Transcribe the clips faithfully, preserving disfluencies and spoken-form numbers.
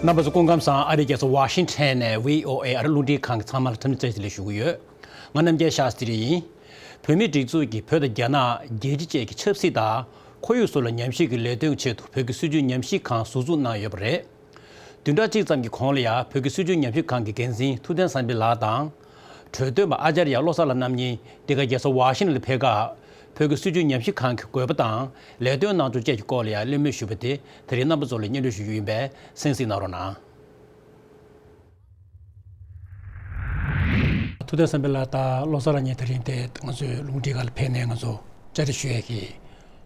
རྣམ་པ་ཚོ་སྐུ་ཁམས་བཟང་། ཨ་རིའི་རྒྱལ་ས་ཝ་ཤིང་ཊོན་ནས་བྷི་ཨོ་ཨེ་ཨ་རི་རླུང་འཕྲིན་ཁང་གི་ཚང་མ་ལ་འཚམས་འདྲི་བཀྲ་ཤིས་བདེ་ལེགས་ཞུ་གི་ཡོད། ང་རྣམ་རྒྱལ་ཤཱསྟྲི་ཡིན། བོད་མིའི་སྒྲིག་འཛུགས་ཀྱིས་བོད་དང་རྒྱ་ནག་རྒྱལ་སྤྱི་བཅས་ཀྱི་ཆབ་སྲིད་དང་ཁོར་ཡུག་སོགས་ལ་ཉམས་ཞིབ་ཀྱི་ལས་དོན་ཆེད་དུ་བོད་ཀྱི་སྲིད་བྱུས་ཉམས་ཞིབ་ཁང་ཟུར་འཛུགས་གནང་ཡོད་པ་རེད། བདུན་ཕྲག་གཅིག་ཙམ་གྱི་གོང་ལ་ཡང་བོད་ཀྱི་སྲིད་བྱུས་ཉམས་ཞིབ་ཁང་གི་འགན་འཛིན་ཐུབ་བསྟན་བསམ་འཕེལ་ལགས་དང་། གྲོས་སྟོན་པ་ཨ་ཅཱརྱ་བློ་བཟང་ལགས་རྣམ་གཉིས་འདི་ག་རྒྱལ་ས་ཝ་ཤིང་ཊོན་ལ་ཕེབས་སྐབས། བོད་ཀྱི་སྲིད་བྱུས་ཉམས་ཞིབ་ཁང་གི་དགོས་པ་དང་ལས་དོན་གནང་ཕྱོགས་བཅས་ཀྱི་སྐོར་ལ་ཡང་གླེང་མོལ་ཞུས་པ་དེ་དེ་རིང་རྣམ་པ་ཚོ་ལ་སྙན་སྒྲོན་ཞུ་རྒྱུ་ཡིན་པས་གསན་གཟིགས་གནང་རོགས་གནང་། ཐུབ་བསྟན་བསམ་འཕེལ་ལགས་དང་བློ་བཟང་ལགས་གཉིས་དེ་རིང་དེ་ང་ཚོའི་རླུང་འཕྲིན་ཁང་ལ་ཕེབས་ནས་ང་ཚོ་བཅར་འདྲི་ཞུ་ཡས་ཀྱི་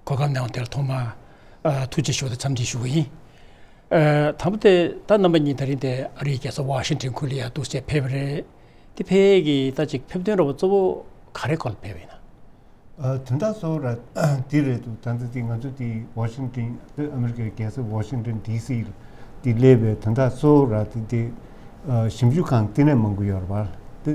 གོ་སྐབས་གནང་བ་དེར་ཐོག་མར་ཨ་ཐུགས་རྗེ་ཆེ་ཞུ་བ་དང་འཚམས་འདྲི་ཞུ་གི་ཡིན། ཨ་དང་པོ་དེ་ད་རྣམ་པ་གཉིས་དེ་རིང་དེ་ཨ་རིའི་རྒྱལ་ས་ཝ་ཤིང་ཊོན་ཁུལ་ལ་ཡར་འདུག་སེ་ཕེབས་པ་རེད། དེ་ཕེབས་ཡས་ཀྱི་ད་ཅིག་ཕེབས་དོན་རོ་བ་གཙོ་བོ་ག་རེ་སྐོར་ལ་ཕེབས་པ་ཡིན་ན། ཨ་དོན་དག་གཙོ་བོ་ར་འདི་རེད་འདུག་ད་ལྟ་འདི་ང་ཚོ་འདི་ཝ་ཤིང་ཊོན་འདི་ཨ་མི་རི་ཀའི་རྒྱལ་ས་ཝ་ཤིང་ཊོན་ཌི་སི་ལ་འདི་སླེབས་པའི་དོན་དག་གཙོ་བོ་ར་འདི་འདི་ཨ་ཞིབ་འཇུག་ཁང་བསྟི་གནས་མང་པོ་ཡོད་རེད་པ། འདི་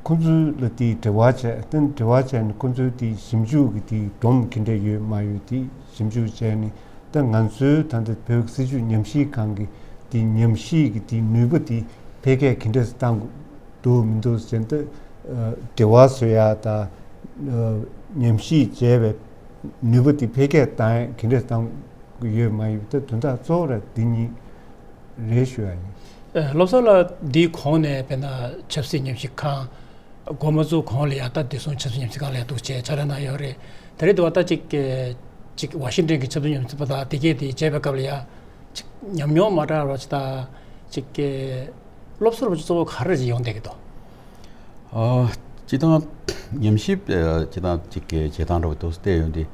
ཁོང་ཚོ་ལ་འདི་འབྲེལ་བ་བྱས། འདི་འབྲེལ་བ་བྱས་ནས་ཁོང་ཚོའི་འདི་ཞིབ་འཇུག་གི་འདི་སྒྲོམ་ག་འདྲ་ཡོད་མ་ཡོད་འདི་ཞིབ་འཇུག་བྱས་ནས། ད་ང་ཚོའི་ད་ལྟ་བོད་ཀྱི་སྲིད་བྱུས་ཉམས་ཞིབ་ཁང་གི་དེ་ཉམས་ཞིབ་ཀྱི་དེ་ནུས་པ་དེ་འཕེལ་རྒྱས་ག་འདྲས་སེ་བཏང་འདུག་མི་འདུག་ཟེར་ན། ད་འབྲེལ་བ་བཟོ་ཡ་དང་ཉམས་ཞིབ་བྱས་པའི་ནུས་པ་དེ་འཕེལ་རྒྱས་བཏང་ཡ་ག་འདྲས་བཏང་གི་ཡོད་མ་ཡོད། ད་དོན་དག་གཙོ་བོ་ར་འདི་གཉིས་རེད་ཞུ་ཡ་ཡིན། ཨ་བློ་བཟང་ལགས་འདིའི་གོང་ནས་དཔེར་ན་ཆབ་སྲིད་ཉམས་ཞིབ་ཁང་འགོ་མ་བཙུགས་གོང་ལ་ཡང་ད་བདེ་སྲུང་ཆབ་སྲིད་ཉམས་ཞིབ་ཁང་ལ་ཡང་འདུག་སེ་ཕྱག་ལས་གནང་ཡོད་རེད། ད་རེས་འདི་བ་ད་ཅིག་ཅིག་ཝ་ཤིང་ཊོན་གྱི་ཆབ་སྲིད་ཉམས་ཞིབ་པ་དང་དེ་གས་དེ་བྱས་པའི་སྐབས་ལ་ཡང་ཅིག་ཉམས་མྱོང་མ་འདྲ་བ་ཅིག་དང་ཅིག་སློབ་གསོ་རུ་གཙོ་བོ་ག་རེ་ཅིག་ཡོང་བསྡད་ཀྱི་འདུག་ཨ་སྤྱིར་བཏང་ཉམས་ཞིབ་ཨ་སྤྱིར་བཏང་ཅིག་བྱེད་སྟངས་འདྲ་བ་འདུག་སེ་བལྟས་ཡོང་དུས།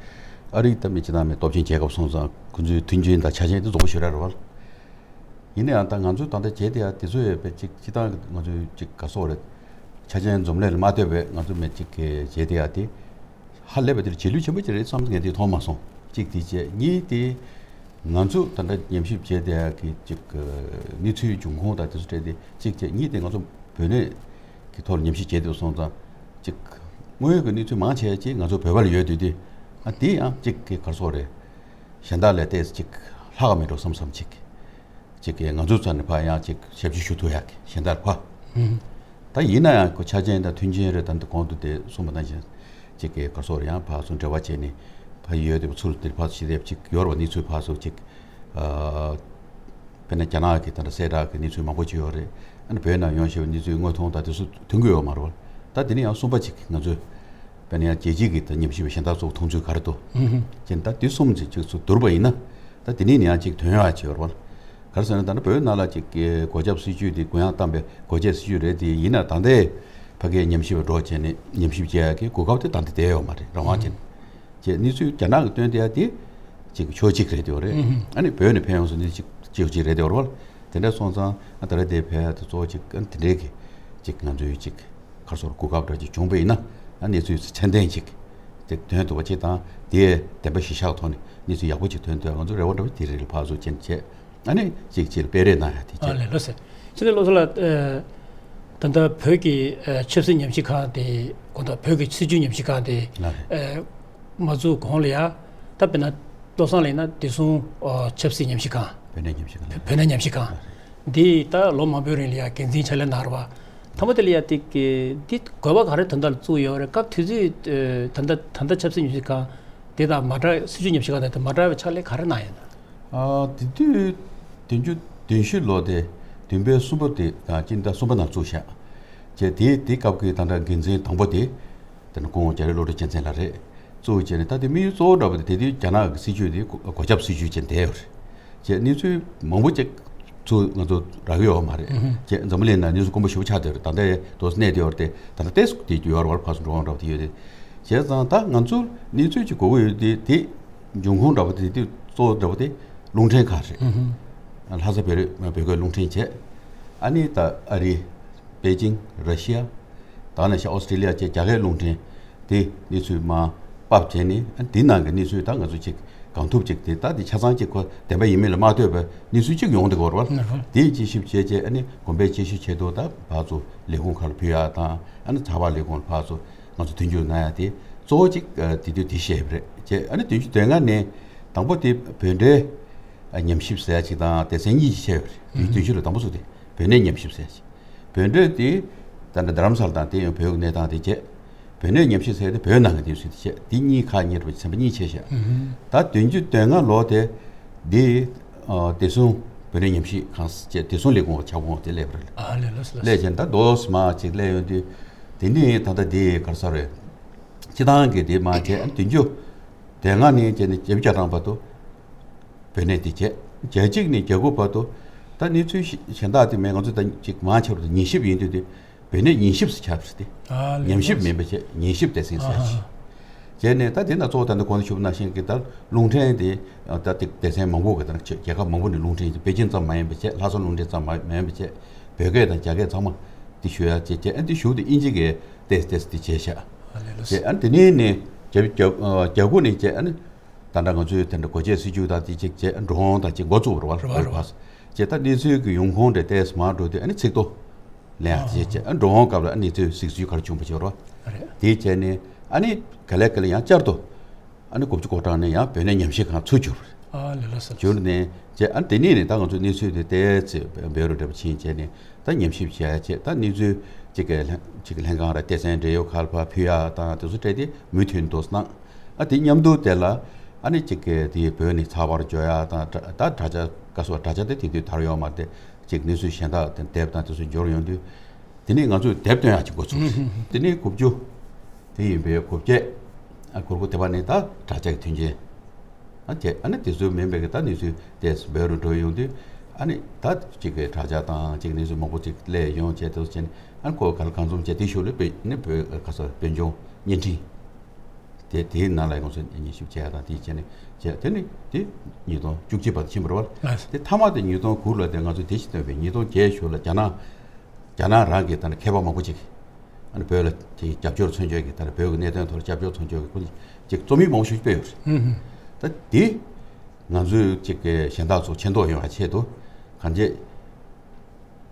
ཨ་རིའི་ད་མི་སྤྱིར་བཏང་མི་སྟོབས་ཆེན་རྒྱལ་ཁབ་སོང་ཙང་ཁོང་ཚོའི་མཐུན་རྐྱེན་དང་ཆ་རྐྱེན་དེ་རྫོགས་པོ་ཞེ་དྲག་རེད་བ། ཡིན་ན་ཡང་ད་ང་ཚོས་ད་ལྟ་བྱས་བསྡད་ཡ་དེ་ཚོ་ཡོད་པའི་ཅིག་སྤྱིར་བཏང་ང་ཚོའི་ཅིག་ག་སོགས་རེད། ཆ་རྐྱེན་འཛོམས་ལས་ལ་མ་ལྟོས་པའི་ང་ཚོ་མི་ཅིག་གིས་བྱས་བསྡད་ཡ་དེ་ཧ་ལས་པ་དེར་རྗེས་ལུས་ཆེན་པོ་ཅིག་རེད་བསམ་ངས་དེ་མཐོང་མ་སོང་། གཅིག་དེ་བྱས། གཉིས་དེ་ང་ཚོ་ད་ལྟ་ཉམས་ཞིབ་བྱས་བསྡད་ཡ་གི་ཅིག་གནས་ཚུལ་འབྱུང་ཁུངས་དང་དེ་ཚོ་སྤྲད་དེ་གཅིག་བྱས། གཉིས་དེ་ང་ཚོ་བོད་གནས་ཀྱི་ཐོག་ལ་ཉམས་ཞིབ་བྱས་དུས་སོང་ཙང་ཅིག་དངོས་ཡོད་ཀྱི་གནས་ཚུལ་མང་ཆེ་ཅིག་ང་ཚོ་བོད་པ་ལ་ཡོད་དུས་དེ། ཨ་དེ་ཡང་ཅིག་གི་ག་རེ་ཟེར་དགོས་རེད། གཞན་དག་ལས་ཏོག་ཙམ་ཅིག་ལྷག་མེད་འགྲོ་བསམ་བསམ་ཅིག་ཅིག་གིས་ང་ཚོའི་རྩ་ནས་ཕར་ཡང་ཅིག་ཞབས་ཕྱི་ཞུ་ཐུབ་ཡག་གི་གཞན་དག་ཕར། ཨུམ། ད་ཡིན་ན་ཡང་ཁོ་ཆ་རྐྱེན་དང་མཐུན་རྐྱེན་རེད། ད་འདི་གོང་དུ་དེ་གསུངས་པ་ནང་བཞིན་ཅིག་གིས་ག་རེ་ཟེར་དགོས་རེད། ཡང་ཕར་ཚུར་འབྲེལ་བ་བྱས་ནས་ཕར་ཡོད་དེ་ཚུར་དེ་ཕར་ཞི་བདེ་ཅིག་ཡོད་རེད་བ། གནས་ཚུལ་ཕར་ཚུར་ཅིག་ཨ་དཔེར་ན་རྒྱ་ནག་གི་ད་ལྟ་གསལ་བསྒྲགས་ཀྱི་གནས་ཚུལ་མང་པོ་ཅིག་ཡོད་རེད། ཨ་ནི་བོད་ནང་ཡོང་ཞེས་པའི་གནས་ཚུལ་དངོས་མཐོང་དང་དེ་ཚོ་ཐོན་གྱི་ཡོད་མ་རེད་བ། ད་དེ་ནས་ཡང་གསུམ་པ་ཅིག་ང་ཚོས་དཔེར་ན་ཡང་རྒྱལ་སྤྱི་གི་ད་ཉམས་ཞིབ་པ་གཞན་དག་ཚོ་མཐོང་ཚུལ་ག་རེ་འདུག་ཨུ་ཧུ། ཅེས་ད་དེ་གསུམ་ཅིག་ཅིག་ཚུར་བསྡུར་བ་ཡིན་ན། ད་དེ་ནས་ནི་ཡང་ཅིག་ཐོན་ཡག་ཅིག་ཡོད་རེད་བ། ག་རེ་ཟེར་ན་ད་ནི་བོད་ནང་ལ་ཅིག་གི་སྒོ་རྒྱབ་སྲིད་ཇུས་དེ་གུ་ཡངས་བཏང་པའི་སྒོ་འབྱེད་སྲིད་ཇུས་རེད་དེ། ཡིན་ན་ད་ལྟའི་ཕ་གིའི་ཉམས་ཞིབ་པ་འགྲོ་བྱས་ནས་ཉམས་ཞིབ་བྱེད་ཡག་གི་གོ་སྐབས་དེ་ད་ལྟ་བསྡད་ཡོད་མ་རེད། རང་དབང་ཅན། ཅེས་གནས་ཚུལ་རྒྱ་ནག་གིས་བཏོན་བསྡད་ཡ་དེ་ཅིག་ཕྱོགས་གཅིག་རེད་དེ་བ་རེད། ཨ་ནི་བོད་ནས་ཕན་ཡོན་སོགས་ནི་ཅིག་ཕྱོགས་གཅིག་རེད་དེ་བ་རེད་བ། དེ་འདྲ་སོང་ཙང་ཨ་ད་རེས་དེ་ཕན་ཡ་དེ་གཙོ་བོ་ཅིག་ཨ་ནི་དེ་འདྲའི་གི་ཅིག་ང་ཚོའི་ཅིག་ག་རེ་ཟེར་དགོས་རེད། གོ་སྐབས་འདྲ་ཅིག་བྱུང་པ་ཡིན་ན། ཨ་གནས་ཚུལ་ཚད་ལྡན་ཅིག་དེ་ཐོན་ཐུབ་པ་ཅིག་དང་། དེའི་བདེན་པ་གཞིར་བཞག་ཐོག་ནས་གནས་ཚུལ་ཡག་པོ་ཅིག་ཐོན་ཐུབ་ཡ་ང་ཚོ་རེ་བ་འདྲ་བོ་དེ་རེད། ཕར་ཚུར་ཅིག་བྱས། ཨ་ནི་ཅིག་ཅིག་སྤེལ་རེས་གནང་ཡ་དེ་ཨ་བྱས། ལས་ལོ་ཟེར། ཕྱི་ནས་བློ་བཟང་ལགས། ཨ་ད་ལྟ་བོད་ཀྱི་ཨ་ཆབ་སྲིད་ཉམས་ཞིབ་ཁང་དེ་དགོངས་དག་བོད་ཀྱི་སྲིད་བྱུས་ཉམས་ཞིབ་ཁང་དེ་ལགས་རེད། ཨ་མ་བཙུགས་གོང་ལ་ཡ་ད་དཔེར་ན་བློ་བཟང་ལགས་ཡིན་ན་བདེ་སྲུང་ཨ་ཆབ་སྲིད་ཉམས་ཞིབ་ཁང་། བོད་གནས་ཉམས་ཞིབ་ཁང་། བོད་གནས་ཉམས་ཞིབ་ཁང་། ལགས་རེད། འདི་ད་ལོ་མང་པོའི་རིང་ལ་ཡ་འགན་འཛིན་ཕྱག་ལས་གནང་རེད་བ། ཐ་མ་དེ་ལ་ཡ་དེ་གི་འདི་དགོས་པ་ག་རེ་དོན་དག་ལ་བཙུགས་ཡོད་རེད། སྐབས་དུས་ཚོད་ཨ་ད་ལྟ་ད་ལྟ་ཆབ་སྲིད་ཉམས་ཞིབ་ཁང་དེ་དང་མ་འདྲ། སྲིད་བྱུས་ཉམས་ཞིབ་ཁང་དང་དེ་མ་འདྲ་བའི་ཕྱག་ལས་ག་རེ་གནང་ཡོད་ན། ཨ་དེ་དུས་བདུན་ཅུ་དོན་བཞི་ལོ་དེ་བདུན་པའི་གསུམ་པ་དེ་དང་སྤྱི་ཟླ་གསུམ་པ་ནང་བཙུགས་བཞག་བྱས། དེ་དེ་སྐབས་ཀྱི་ད་ལྟ་འགན་འཛིན་དང་པོ་དེ་དེ་ནི་སྐུ་ངོ་རྒྱ་རི་བློ་གྲོས་རྒྱལ་མཚན་ལགས་རེད། གཙོ་བོ་བྱས་ནས་ད་དེ་དམིགས་ཡུལ་གཙོ་བོ་འདྲ་པོ་དེ་དེ་དུས་རྒྱ་ནག་གི་སྲིད་བྱུས་དེ་སྒོ་སྒོ་རྒྱབ་སྲིད་བྱུས་ཅན་བསྡད་ཡོད་རེད། བྱས་གནས་ཚུལ་མང་པོ་ཅིག་ཚུར་ང་ཚོ་རག་གི་ཡོད་མ་རེད། ཨུ་ཧུ། བྱས་འཛམ་བུ་གླིང་ནང་གནས་ཚུལ་དཀོན་པོ་ཞེ་པོ་ཆགས་བསྡད་ཡོད་རེད། ད་ལྟ་དེ་ཚོ་གནས་བསྡད་ཡོད་རེད་དེ། ད་ལྟ་ཏོག་ཙམ་དེ་ཡོད་རེད་བ། ཕར་ཚུར་འགྲོ་འོང་འདྲ་པོ་དེ་ཡོད་རེད། བྱས་ཙང་ད་ང་ཚོར་གནས་ཚུལ་ཅིག་དགོས་ཀྱི་ཡོད་དེ། དེ་འབྱུང་ཁུངས་འདྲ་པོ་དེ་དེ་གཙོ་བོ་འདྲ་པོ་དེ་རླུང་འཕྲིན་ཁང་རེད། ཨུ་ཧུ། ལྷ་ས་བོད་རིགས་བོད་སྐད་རླུང་འཕྲིན་བྱས། ཨ་ནི་ད་ཨ་རི། པེ་ཅིང་། ར་ཤི་ཡ། ད་ནང་བཞིན་ཨོ་སི་ཀྲི་ལི་ཡ་བཅས་རྒྱ་སྐད་རླུང་འཕྲིན་དེ་གནས་ཚུལ་མར་ཕབ་བྱས་ནས། ཨ་དེ་ནང་གི་གནས་ཚུལ་ད་ང་ཚོ་ཅིག་གང་ཐུབ་ཅིག་དེ་ད་དེ་ཆ་ཚང་ཅིག་ཁོ་བདེན་པ་ཡིན་མིན་ལ་མ་ལྟོས་པའི་གནས་ཚུལ་ཅིག་ཡོང་བསྡད་ཀྱི་ཡོད་རེད་བ། ཨུ་ཧུ། དེ་དཔྱད་ཞིབ་བྱས་རྗེས་ཨ་ནི་གོང་འཕེལ་དཔྱད་ཞིབ་ཆེད་དུ་ད་ཕར་ཚུར་ལས་ཁུངས་ཁག་ལ་ཕུལ་ཡ་དང་། ཨ་ནི་ཚགས་པར་ལས་ཁུངས་ལ་ཕར་ཚུར་ང་ཚོ་མཐུན་འགྱུར་གནང་ཡ་དེ་གཙོ་བོ་ཅིག་ཨ་དེ་དུས་དེ་བཤད་པ་རེད། བྱས་ཨ་ནི་བདུན་ཅུ་དོན་ལྔ་ནས་དང་པོ་དེ་བོད་འབྲེལ་ ཉམས་ཞིབ་ཟེར་ཡ་ཅིག་དང་སྡེ་ཚན་གཉིས་ཀྱི་ཕྱེ་ཡོད་རེད། ཡུལ་བདུན་ཅུ་ལ་དང་པོ་ཚུགས་ཏེ་བོད་གནས་ཉམས་ཞིབ་ཟེར་ཡ་ཅིག་བོད་འགྲོས་དེ་ད་ལྟ་རྡ་རམ་ས་ལ་དང་དེ་ཡང་བོད་ཀྱི་གནས་སྟངས་དེ་བྱས། བོད་གནས་ཉམས་ཞིབ་ཟེར་ཡ་དེ་བོད་ནང་གི་གནས་ཚུལ་དེ་བྱས། དེ་གཉིས་ཁག་གཉིས་རེད་པ། ཚན་པ་གཉིས་ཕྱེ་བཞག་ད་བདུན་ཅུ་དོན་ལྔ་ལོ་དེ་འདི་བདེ་སྲུང་བོད་གནས་ཉམས་ཞིབ་ཁང་བཅས་བདེ་སྲུང་ལས་ཁུངས་ཁྱབ་ཁོངས་དེ་སླེབས་པ་རེད། ཨ་ལས་ལགས་སོ་ལགས་སླེབས་བྱས་ད་རྡོ་སི་མ་ཅིག་སླེབས་ཡོང་དུས་དེ་ནི་ད་ལྟ་འདི་ག་རེ་ཟེར་རེད། སྤྱི་བཏང་གི་དེ་མ་བྱས་བདུན་ཅུ་དོན་ལྔ་ནས་བྱས་ནས་བརྒྱད་ཅུ་གྱ་གྲངས་བར་དུ་བོད་གནས་དེ་བྱས། གྱ་གཅིག་ནས་གྱ་དགུ་བར་དུ་ད་གནས་ཚུལ་གཞན་དག་དེ་མེད། ང་ཚོ་ད་ཅིག་མང་ཆེ་བར་དུ་ཉན་ཞིབ་ཡིན་དུས་དེ་བོད་གནས་ཉན་ཞིབ་ཟེར་ཆགས་པ་རེད་དེ། ཨ་ལས་ཉམས་ཞིབ་ལགས་མིན་པ་བྱས་ཉན་ཞིབ་སྡེ་ཚན་ཟེར་ཨ་ཞིག་བྱས་ནས་ད་དེ་ན་གཙོ་བོ་ད་ནི་གོང་དུ་ཞུས་པ་ནང་བཞིན་གྱི་ད་རླུང་འཕྲིན་དེ་ད་ཏིག་སྡེ་ཚན་མང་པོ་གི་ད་རྒྱལ་ཁབ་མང་པོ་ནས་རླུང་འཕྲིན་པེ་ཅིན་ཙམ་མ་ཡིན་པ་བྱས། ལྷ་ས་རླུང་འཕྲིན་ཙམ་མ་མ་ཡིན་པ་བྱས་བོད་སྐད་དང་རྒྱ་སྐད་ཚང་མ་དེ་ཞུ་ཡ་བྱས་བྱས། ཨ་དེ་ཞུ་དེ་ཨིན་ཇི་གི་ཏེས་ཏེས་དེ་བྱས་ཤག་ཨ་ལས་ལགས་བྱས། ཨ་དེ་ནས་ནས་རྒྱ་རྒྱ་རྒྱ་གུ་ནས་བྱས། ཨ་ནི་ད་ལྟ་ང་ཚོས་དེ་འདྲ་སྒོ་འབྱེད་སྲིད་ཇུས་དང་དེ་ཅིག་བྱས། འགྲོ་འོང་དང་ཅིག་འགོ་བཙུགས་པ་རེད་བ། རེད་བ་རེད་བ། བྱས་ད་གནས་ཚུལ་གྱི་ཡོང་ཁུངས་འདྲ་ཏེས་མར་འགྲོ་དུས་ཨ་ནི་ཚིག་ཐོ་ལེན་ཡ་དེ་བྱས། ཨ་འགྲོ་འོང་སྐབས་ལ་ཨ་གནས་ཚུལ་གཟིགས་ཚུལ་ག་རེ་བྱུང་བ་བྱས་རོ། རེད། དེ་བྱས་ནས་ཨ་ནི་ག་ལེ་ག་ལེ་ཡང་བསྐྱར་དུ་ཨ་ནི་དགུ་བཅུ་གོ་གྲངས་ནས་ཡང་བོད་གནས་ཉམས་ཞིབ་ཁང་ཚུར་བསྒྱུར། ཨ་ལས་ལགས་སོ། བསྒྱུར་ནས་བྱས། ཨ་ནི་དེ་ནས་ནས་ད་ང་ཚོ་གནས་ཚུལ་དེ་ཏོག་ཙམ་འབད་རུང་འདྲ་པོ་ཕྱིན་བྱས་ནས་ད་ཉམས་ཞིབ་བྱས་བྱས། ད་གནས་ཚུལ་གཅིག་གི་ལྷན་གཅིག་གི་ལྷན་ཁང་ར་སྡེ་ཚན་འབྲེལ་ཡོད་ཁ་ལ་ཕར་ཕུལ་ཡ་དང་དེ་ཚོ་སྤྲད་དེ་མུ་མཐུད་འདུག་སྣང་། ཨ་དེ་མཉམ་དུ་དེ་ལ་ཨ་ནི་གཅིག་གི་དེ་བོད་ནས་ཚགས་པར་འབྱོར་ཡ་དང་། དྲ་ད་དྲ་རྒྱ་བཀའ་ཟུར་དྲ་རྒྱ་དེ་དེང་དུས་དར་ཡོད་མ་རེད་དེ། གཅིག་གནས་ཚུལ་གཞན་དག་དེ་དེབ་དང་དེ་ཚོ་འབྱོར་ཡོང་དུས། དེ་ནས་ང་ཚོས་དེབ་སྟོན་ཡག་ཅིག་འགོ་ཚུགས་རེད། དེ་ནས་དགུ་བཅུ་དེ་ཡིན་པའི་དགུ་བརྒྱ། ཨ་གུར་གུ་དེ་བ་ནས་ད་དྲ་རྒྱ་གི་མཐུན་རྐྱེན་ཨ་བྱས། ཨ་ནི་དེ་ཚོ་མིན་པའི་གི་ད་གནས་ཚུལ་དེ་འབད་རུང་འགྲོ་ཡོང་དུས། ཨ་ནི་ད་གཅིག་གི་དྲ་རྒྱ་དང་གཅིག་གནས་ཚུལ་མང་པོ་ཅིག་སླེབས་ཡོང་བྱས། དེ་ཚོ་བྱས་ནས་ཨ་ནི་ཁོ་ག་ལ་གང་འཛོམས་བྱས། དེ་ཤུལ་ལ་བོད་ནི་བོད་ག་ས་བོད་ལྗོངས་བརྙན་འཕྲིན་དེ་དེའི་ནང་ལ་ང་ཚོ་ཉན་ཞིབ་བྱས་དང་དེ་བྱས་ནས་བྱས། དེ་ནི་དེ་ཉིས་སྟོང་བཅུ་གཅིག་བར་དུ་ཕྱིན་པ་རེད་བ། དེ་མཐའ་མ་དེ་ཉིས་སྟོང་དགུ་ལ་དེ་ང་ཚོས་དེ་ཞིག་བཏོན་པས། ཉིས་སྟོང་བརྒྱད་ཤོར་ལ་རྒྱ་ནག་རྒྱ་ནག་རང་གི་ད་ནི་མཁས་པ་མང་པོ་ཅིག་ཨ་ནི་བོད་ལ་དེ་རྒྱབ་སྐྱོར་མཚོན་ཆེད་ཀྱི། ད་ནི་བོད་ཀྱི་གནད་དོན་ཐོག་ལ་རྒྱབ་སྐྱོར་མཚོན་ཆེད་ཀྱི་སྐུ་ཅིག་རྩོམ་ཡིག་མང་པོ་ཞིག་སྤེལ་ཡོད་རེད། ད་དེ་ང་ཚོས་ཅིག་གི་གཞན་དག་ཚོ་མཁྱེན་རྟོགས་ཡོང་བ་ཆེད་དུ་གང་ཅི་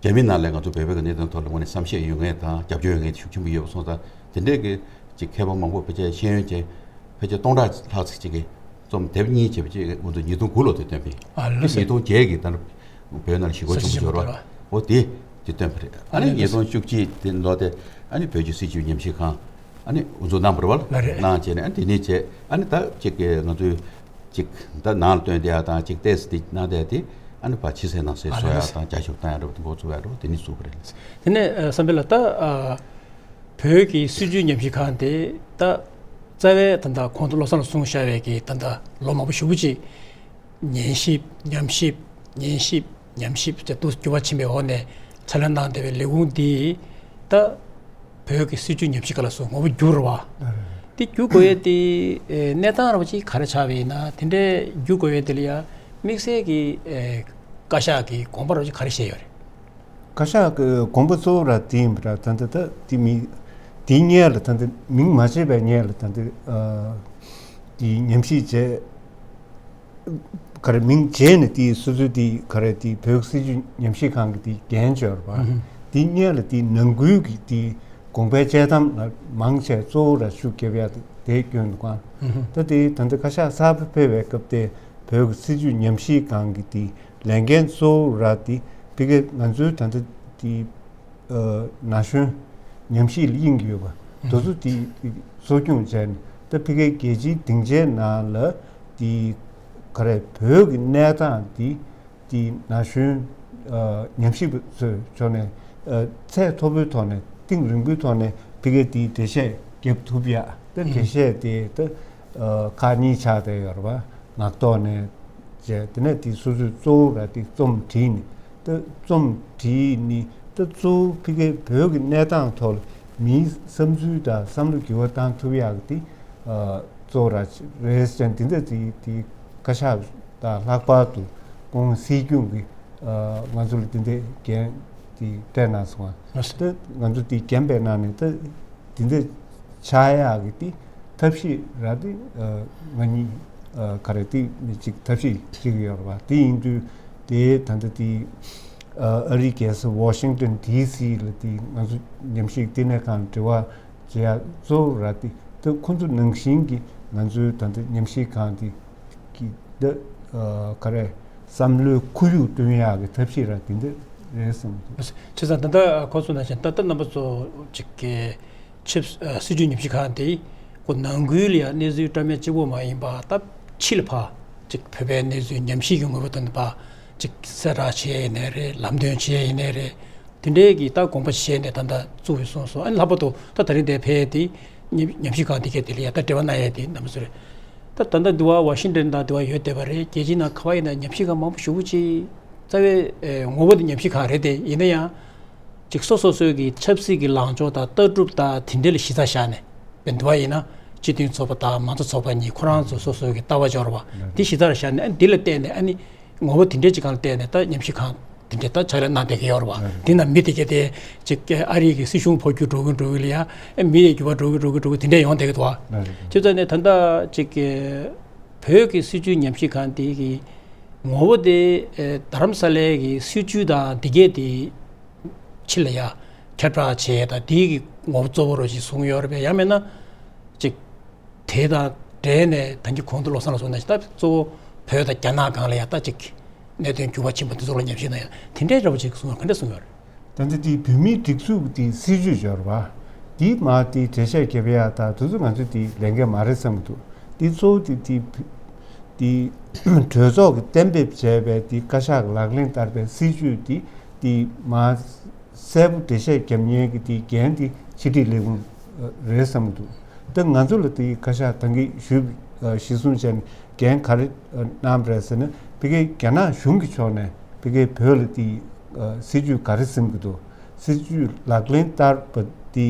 རྒྱ་མི་ནང་ལ་ང་ཚོ་བོད་པའི་གི་གནད་དོན་ཐོག་ལ་དངོས་གནས་བསམ་ཤེས་ཡོད་མཁན་དང་རྒྱབ་སྐྱོར་ཡོད་མཁན་ཤུགས་ཆེན་པོ་ཡོད་པ་སོང་ཙང་། དེ་འདྲས་ཀྱི་ཅིག་མཁས་པ་མང་པོ་ཕལ་ཆེར་ཤེས་ཡོན་ཅན་ཕལ་ཆེར་སྟོང་ཕྲག་ལྷག་ཙམ་ཅིག་གིས་རྩོམ་དེབ་གཉིས་བྱས་པ་ཅིག་ང་ཚོ་ཉིས་སྟོང་དགུ་ལོ་དེ་བཏོན་པས། ཨ་ལགས་སོ། ཉིས་སྟོང་བརྒྱད་ཀྱི་ད་བོད་ནང་ལ་ཞི་རྒོལ་ཆེན་པོ་འབྱོར་བ། འོ་དེ་དེ་བཏོན་པ་རེད། ཨ་ནི་ཉིས་སྟོང་བཅུ་གཅིག་དེ་ལོ་དེ་ཨ་ནི་བོད་ཀྱི་སྲིད་བྱུས་ཉམས་ཞིབ་ཁང་ཨ་ནི་དབུ་འཛུགས་གནང་བ་རེད་བ། ལགས་རེད། གནང་བྱས་ནས་ཨ་ནི་དེ་ནས་བྱས། ཨ་ནི་ད་ཅིག་གི་ང་ཚོའི་ཅིག་ད་ནང་ལ་བཏོན་བསྡད་ཡ་དང་ཅིག་ཏོག་ཙམ་དེ་གནང་བསྡད་དེ། ཨ་ནི་ཕར་ཕྱི་གསལ་ནང་གསལ་ཨ་བཟོ་ཡ་ལགས་དང་རྒྱ་ཤོག་བཏང་ཡ་འདྲ་པོ་དེ་འགོ་བཙུགས་ཡ་འདྲ་པོ་དེ་ནས་བཙུགས་པ་རེད། དེ་ནས་བསམ་འཕེལ་ལགས། ད་བོད་ཀྱི་སྲིད་བྱུས་ཉམས་ཞིབ་ཁང་དེ་ད་རྩ་བའི་ད་ལྟ་གོང་དུ་བློ་བཟང་ལགས་གསུངས་བཞག་པའི་གི་ད་ལྟ་ལོ་མང་པོ་ཞེ་པོ་ཅིག་ཉན་ཞིབ་ཉམས་ཞིབ་ཉན་ཞིབ་ཉམས་ཞིབ་ཟེར་དུ་འགྱུར་བ་ཕྱིན་པའི་འོག་ནས་ཕྱག་ལས་གནང་བསྡད་པའི་ལས་ཁུངས་འདི་ད་བོད་ཀྱི་སྲིད་བྱུས་ཉམས་ཞིབ་ཁང་ལ་སོགས་ངོ་བོ་འགྱུར་བ། ཨ་རེད། དེ་འགྱུར་དགོས་ཡས་དེ་ཨེ་གནས་སྟངས་ར་བ་ཅིག་ག་རེ་ཆགས་པ་ཡིན་ན། དེ་འདྲའི་འགྱུར་དགོས་ཡས་དེ་ལ་ཡ་དམིགས་བསལ་གྱི་ཨེ་བཀའ་ཤག་གི་དགོངས་པ་ར་བ་ཅིག་ག་རེ་བཞེས་ཡོད་རེད། བཀའ་ཤག་གི་དགོངས་པ་གཙོ་བོ་ར་དེ་ཡིན་པ་ར། ད་ལྟ་ད་དེ་མི་དེའི་སྔོན་ལ་ད་ལྟ་མིང་མ་བརྗེས་པའི་སྔོན་ལ་ད་ལྟ་ཨ་དེ་ཉམས་ཞིབ་བྱས། ག་རེ་མིང་བརྗེས་ནས་དེའི་སོ་སོའི་དེ་ག་རེ་དེ་བོད་སྲིད་བྱུས་ཉམས་ཞིབ་ཁང་གི་དེ་འགན་བཅོལ་བ། ཨུ་ཧུ། དེ་སྔོན་ལ་དེ་ནང་ཁུལ་གྱི་དེ་དགོངས་པའི་དཔྱད་གཏམ་ལ་མང་ཆེ་གཙོ་བོ་ར་ཤུགས་རྒྱབ་ཡ་དེ་སྐྱོན་འདུག་ག་ཨུ་ཧུ། ད་དེ་ད་ལྟ་བཀའ་ཤག་གསར་པ་ཕེབས་པའི་སྐབས་དེ་བོད་ཀྱི་སྲིད་བྱུས་ཉམས་ཞིབ་ཁང་གི་དེ་ལས་འགན་གཙོ་བོ་ར་དེ་ཕ་གི་ང་ཚོའི་ད་ལྟ་དེ་ཨ་ན་གཞོན་ཉམས་ཞིབ་ལ་དབྱིངས་ཡོད་པ་དེ་ཚོ་དེ་གསོ་སྐྱོང་བྱས་ནས། ད་ཕ་གིའི་རྒྱལ་སྤྱིའི་སྡིངས་ཆའི་ནང་ལ་དེ་ག་རེ་བོད་ཀྱི་གནས་སྟངས་དེ་དེ་ན་གཞོན་ཨ་ཉམས་ཞིབ་པ་ཚོའི་ཕྱོགས་ནས་ཨ་ཚད་མཐོ་པོའི་ཐོག་ནས་གཏིང་རིང་པོའི་ཐོག་ནས་ཕ་གིའི་དེ་འགྲེལ་བཤད་རྒྱབ་ཐུབ་ཡ། ད་འགྲེལ་བཤད་དེ་ད་ཨ་ཁག་གཉིས་ཆགས་བསྡད་ཡོད་རེད་པ། ངག་ཐོག་ནས་བྱས། དེ་ནས་དེ་སོ་སོའི་གཙོ་བོ་ར་དེ་རྩོམ་བྲིས་ནས། ད་རྩོམ་བྲིས་ནི་ད་གཙོ་བོ་ཕ་གིའི་བོད་ཀྱི་གནས་སྟངས་ཐོག་ལ་མིའི་བསམ་ཚུལ་དང་བསམ་བློ་འགྱུར་བ་བཏང་ཐུབ་ཡག་གི་དེ་ཨ་གཙོ་བོ་ར་རེད་ཟེར། དེ་འདྲ་དེ་དེ་བཀའ་ཤག་དང་ལྷག་པར་དུ་ཁོང་སྲིད་སྐྱོང་གི་ཨ་ང་ཚོ་ལ་དེ་འདྲའི་འགན་དེ་སྤྲད་གནང་སོང་བ། ད་ང་ཚོ་དེ་འགན་སྤྲད་གནང་ནས་ད་དེ་འདྲ་ཆགས་ཡག་གི་དེ་ཐབས་ཤེས་ར་དེ་ཨ་ང་གཉིས་ཨ་ག་རེ་དེ་མི་གཅིག་ཐབས་ཤེས་བྱེད་ཀྱི་ཡོད་རེད་པ། དེ་ཡིན་དུས་དེ་ད་ལྟ་དེ་ཨ་ཨ་རིའི་རྒྱལ་ས་ཝ་ཤིང་ཏོན་ཌི་སི་ལ་དེ་ང་ཚོ་ཉམས་ཞིབ་ལྟེ་གནས་ཁང་འབྲེལ་བ་བྱེད་ཡག་གཙོ་བོ་ར་དེ་ད་ཁོང་ཚོ་ནང་བཞིན་གྱི་ང་ཚོའི་ད་ལྟ་ཉམས་ཞིབ་ཁང་དེ་གི་ད་ཨ་ག་རེ་ བསམ་བློའི་ཁོར་ཡུག་བསྐྲུན་ཡག་གི་ཐབས་ཤེས་ར་དེ་འདྲ་རེད་བསམ་གྱི་འདུག་བྱས་ཙང་ད་ལྟ་ཁོ་ཚོ་ནང་བཞིན་ད་ལྟ་རྣམ་པ་ཚོ་ཅིག་གི་ཆབ་ཨ་སྲིད་བྱུས་ཉམས་ཞིབ་ཁང་དེ་ཁོ་ནང་ཁུལ་ལ་ཡང་གནས་ཚུལ་བཀྲམ་ཡག་གཅིག་པོ་མ་ཡིན་པ་ད་ཕྱི་ལ་ཕར་ཅིག་བོད་པའི་གནས་ཚུལ་ཉམས་ཞིབ་ཀྱི་ངོས་པོ་དང་ཕར་ཅིག་གསལ་བསྒྲགས་བྱེད་ཡག་ཡིན་ནའི་རེད། ལམ་སྟོན་བྱེད་ཡག་ཡིན་ནའི་རེད། དེ་འདྲའི་གི་ད་དགོངས་པ་བཞེས་ནས་ད་ལྟ་བཙུགས་ཡོད་གསུངས་སོང་། ཨ་ནི་ལྷག་པར་དུ་ད་ད་རིང་འདིར་ཕེབས་ཡག་དེ་ཉམས་ཉམས་ཞིབ་ཁང་དེ་གས་དེ་ལ་ཡ་ད་འབྲེལ་བ་གནང་ཡག་དེ་རྣམ་པ་ཚོ་རེད། ད་ད་ལྟ་འདི་བ་ཝ་ཤིང་ཏོན་དང་འདི་བ་ཡོད་བསྡད་པ་རེད། རྒྱལ་སྤྱིའི་ནང་ག་བ་ཡིན་ན་ཉམས་ཞིབ་ཁང་མང་པོ་ཞེ་པོ་ཅིག་རྩ་བའི་ཨེ་ངོ་བོ་དེ་ཉམས་ཞིབ་ཁང་རེད་དེ། ཡིན་ན་ཡང་ཅིག་སོ་སོ་སོའི་གི་ཆབ་སྲིད་ཀྱི་ལངས་ཕྱོགས་དང་ལྟ་གྲུབ་དང་དེ་འདྲ་ལ་གཞི་རྩ་བཞག་ནས། དཔེར་ན་འདི་བ་ཡིན་ན་སྤྱི་མཐུན་ཚོགས་པ་དང་མང་གཙོ་ཚོགས་པ་གཉིས་ཁོ་རང་ཚོ་སོ་སོའི་གི་ལྟ་བ་འབྱོར་བ་དེ་གཞི་རྩར་བཞག་ནས། ཨ་ནི་འདི་ལ་བལྟས་ནས་ཨ་ནི་ངོ་བོ་དེ་འདྲའི་ཅིག་སྒང་ལ་བལྟས་ནས་ད་ཉམས་ཞིབ་ཁང་དེ་འདྲའི་ད་ཕྱག་ལས་གནང་བསྡད་ཀྱི་ཡོད་རེད་བ། དེ་ན་མི་དེ་གས་དེ་ཅིག་ཨ་རིའི་གི་སྲིད་གཞུང་འཕོ་འགྱུར་འགྲོ་གི་འགྲོ་གི་ལ་ཡ། ཨེ་མི་ཡི་འགྱུར་བ་འགྲོ་གི་འགྲོ་གི་འགྲོ་གི་དེ་འདྲ་ཡོང་བསྡད་ཀྱི་འདུག་བ། བྱས་ཙང་ནས་ད་ལྟ་ཅིག་གི་བོད་ཀྱི་སྲིད་བྱུས་ཉམས་ཞིབ་ཁང་དེ་གི་ངོ་བོ་དེ་ཨེ་རྡ་རམ་ས་ལའི་གི་སྲིད་བྱུས་དང་དེ་གས་དེ་ཕྱི་ལ་ཡ་ཁྱབ་བསྒྲགས་བྱེད་ཡག་དང་དེའི་གི་ངོ་བོ་གཙོ་བོ་རུ་ཅིག་བཟུང་ཡོད་རེད་པས། ཡང་མིན་ན་ཅིག་དེ་དང་འབྲེལ་ནས་ད་གིན་གོང་དུ་བློ་བཟང་ལགས་གསུངས་ནང་བཞིན་ད་གཙོ་བོ་བོད་དང་རྒྱ་ནག་སྒང་ལ་ཡ་ད་ཅིག་གནད་དོན་འགྱུར་བ་ཕྱིན་པ་འདི་ཚོ་ལ་ཉམས་ཞིབ་གནང་ཡག་དེ་འདྲའི་འདྲ་པོ་ཅིག་གསུངས་ཡོད། ག་འདྲ་གསུངས་ཡོད་རེད། ད་ལྟ་དེ་བོད་མིའི་སྒྲིག་འཛུགས་ཀྱི་སྲིད་བྱུས་འབྱོར་བ་འདི་མ་དེ་འགྲེལ་བཤད་རྒྱབ་ཡག་ད་དེ་ཚོ་ང་ཚོ་དེ་ལས་འགན་མ་རེད་བསམ་གྱི་འདུག་དེ་གཙོ་བོ་དེ་དེ་དེ་གྲོས་ཚོགས་ཀྱིས་གཏན་འབེབས་བྱས་པའི་དེ་བཀའ་ཤག་གིས་ལག་ལེན་བསྟར་བའི་སྲིད་བྱུས་དེ་དེ་མ་གསལ་པོ་འགྲེལ་བཤད་རྒྱབ་མཁན་གྱི་དེ་འགན་དེ་ཕྱི་དྲིལ་ལས་ཁུངས་རེད་བསམ་གྱི་འདུག་ད་ང་ཚོ་ལ་དེ་བཀའ་ཤག་ད་གིན་ཞུས་གཞི་བཟུང་བྱས་ནས་འགན་ག་རེ་གནང་པ་རེད་ཟེར་ན། ཕ་གིའི་རྒྱ་ནག་གཞུང་གི་ཕྱོགས་ནས་ཕ་གིའི་བོད་ལ་དེ་སྲིད་བྱུས་ག་རེ་འཛིན་གྱི་འདུག་སྲིད་བྱུས་ལག་ལེན་བསྟར་བ་དེ་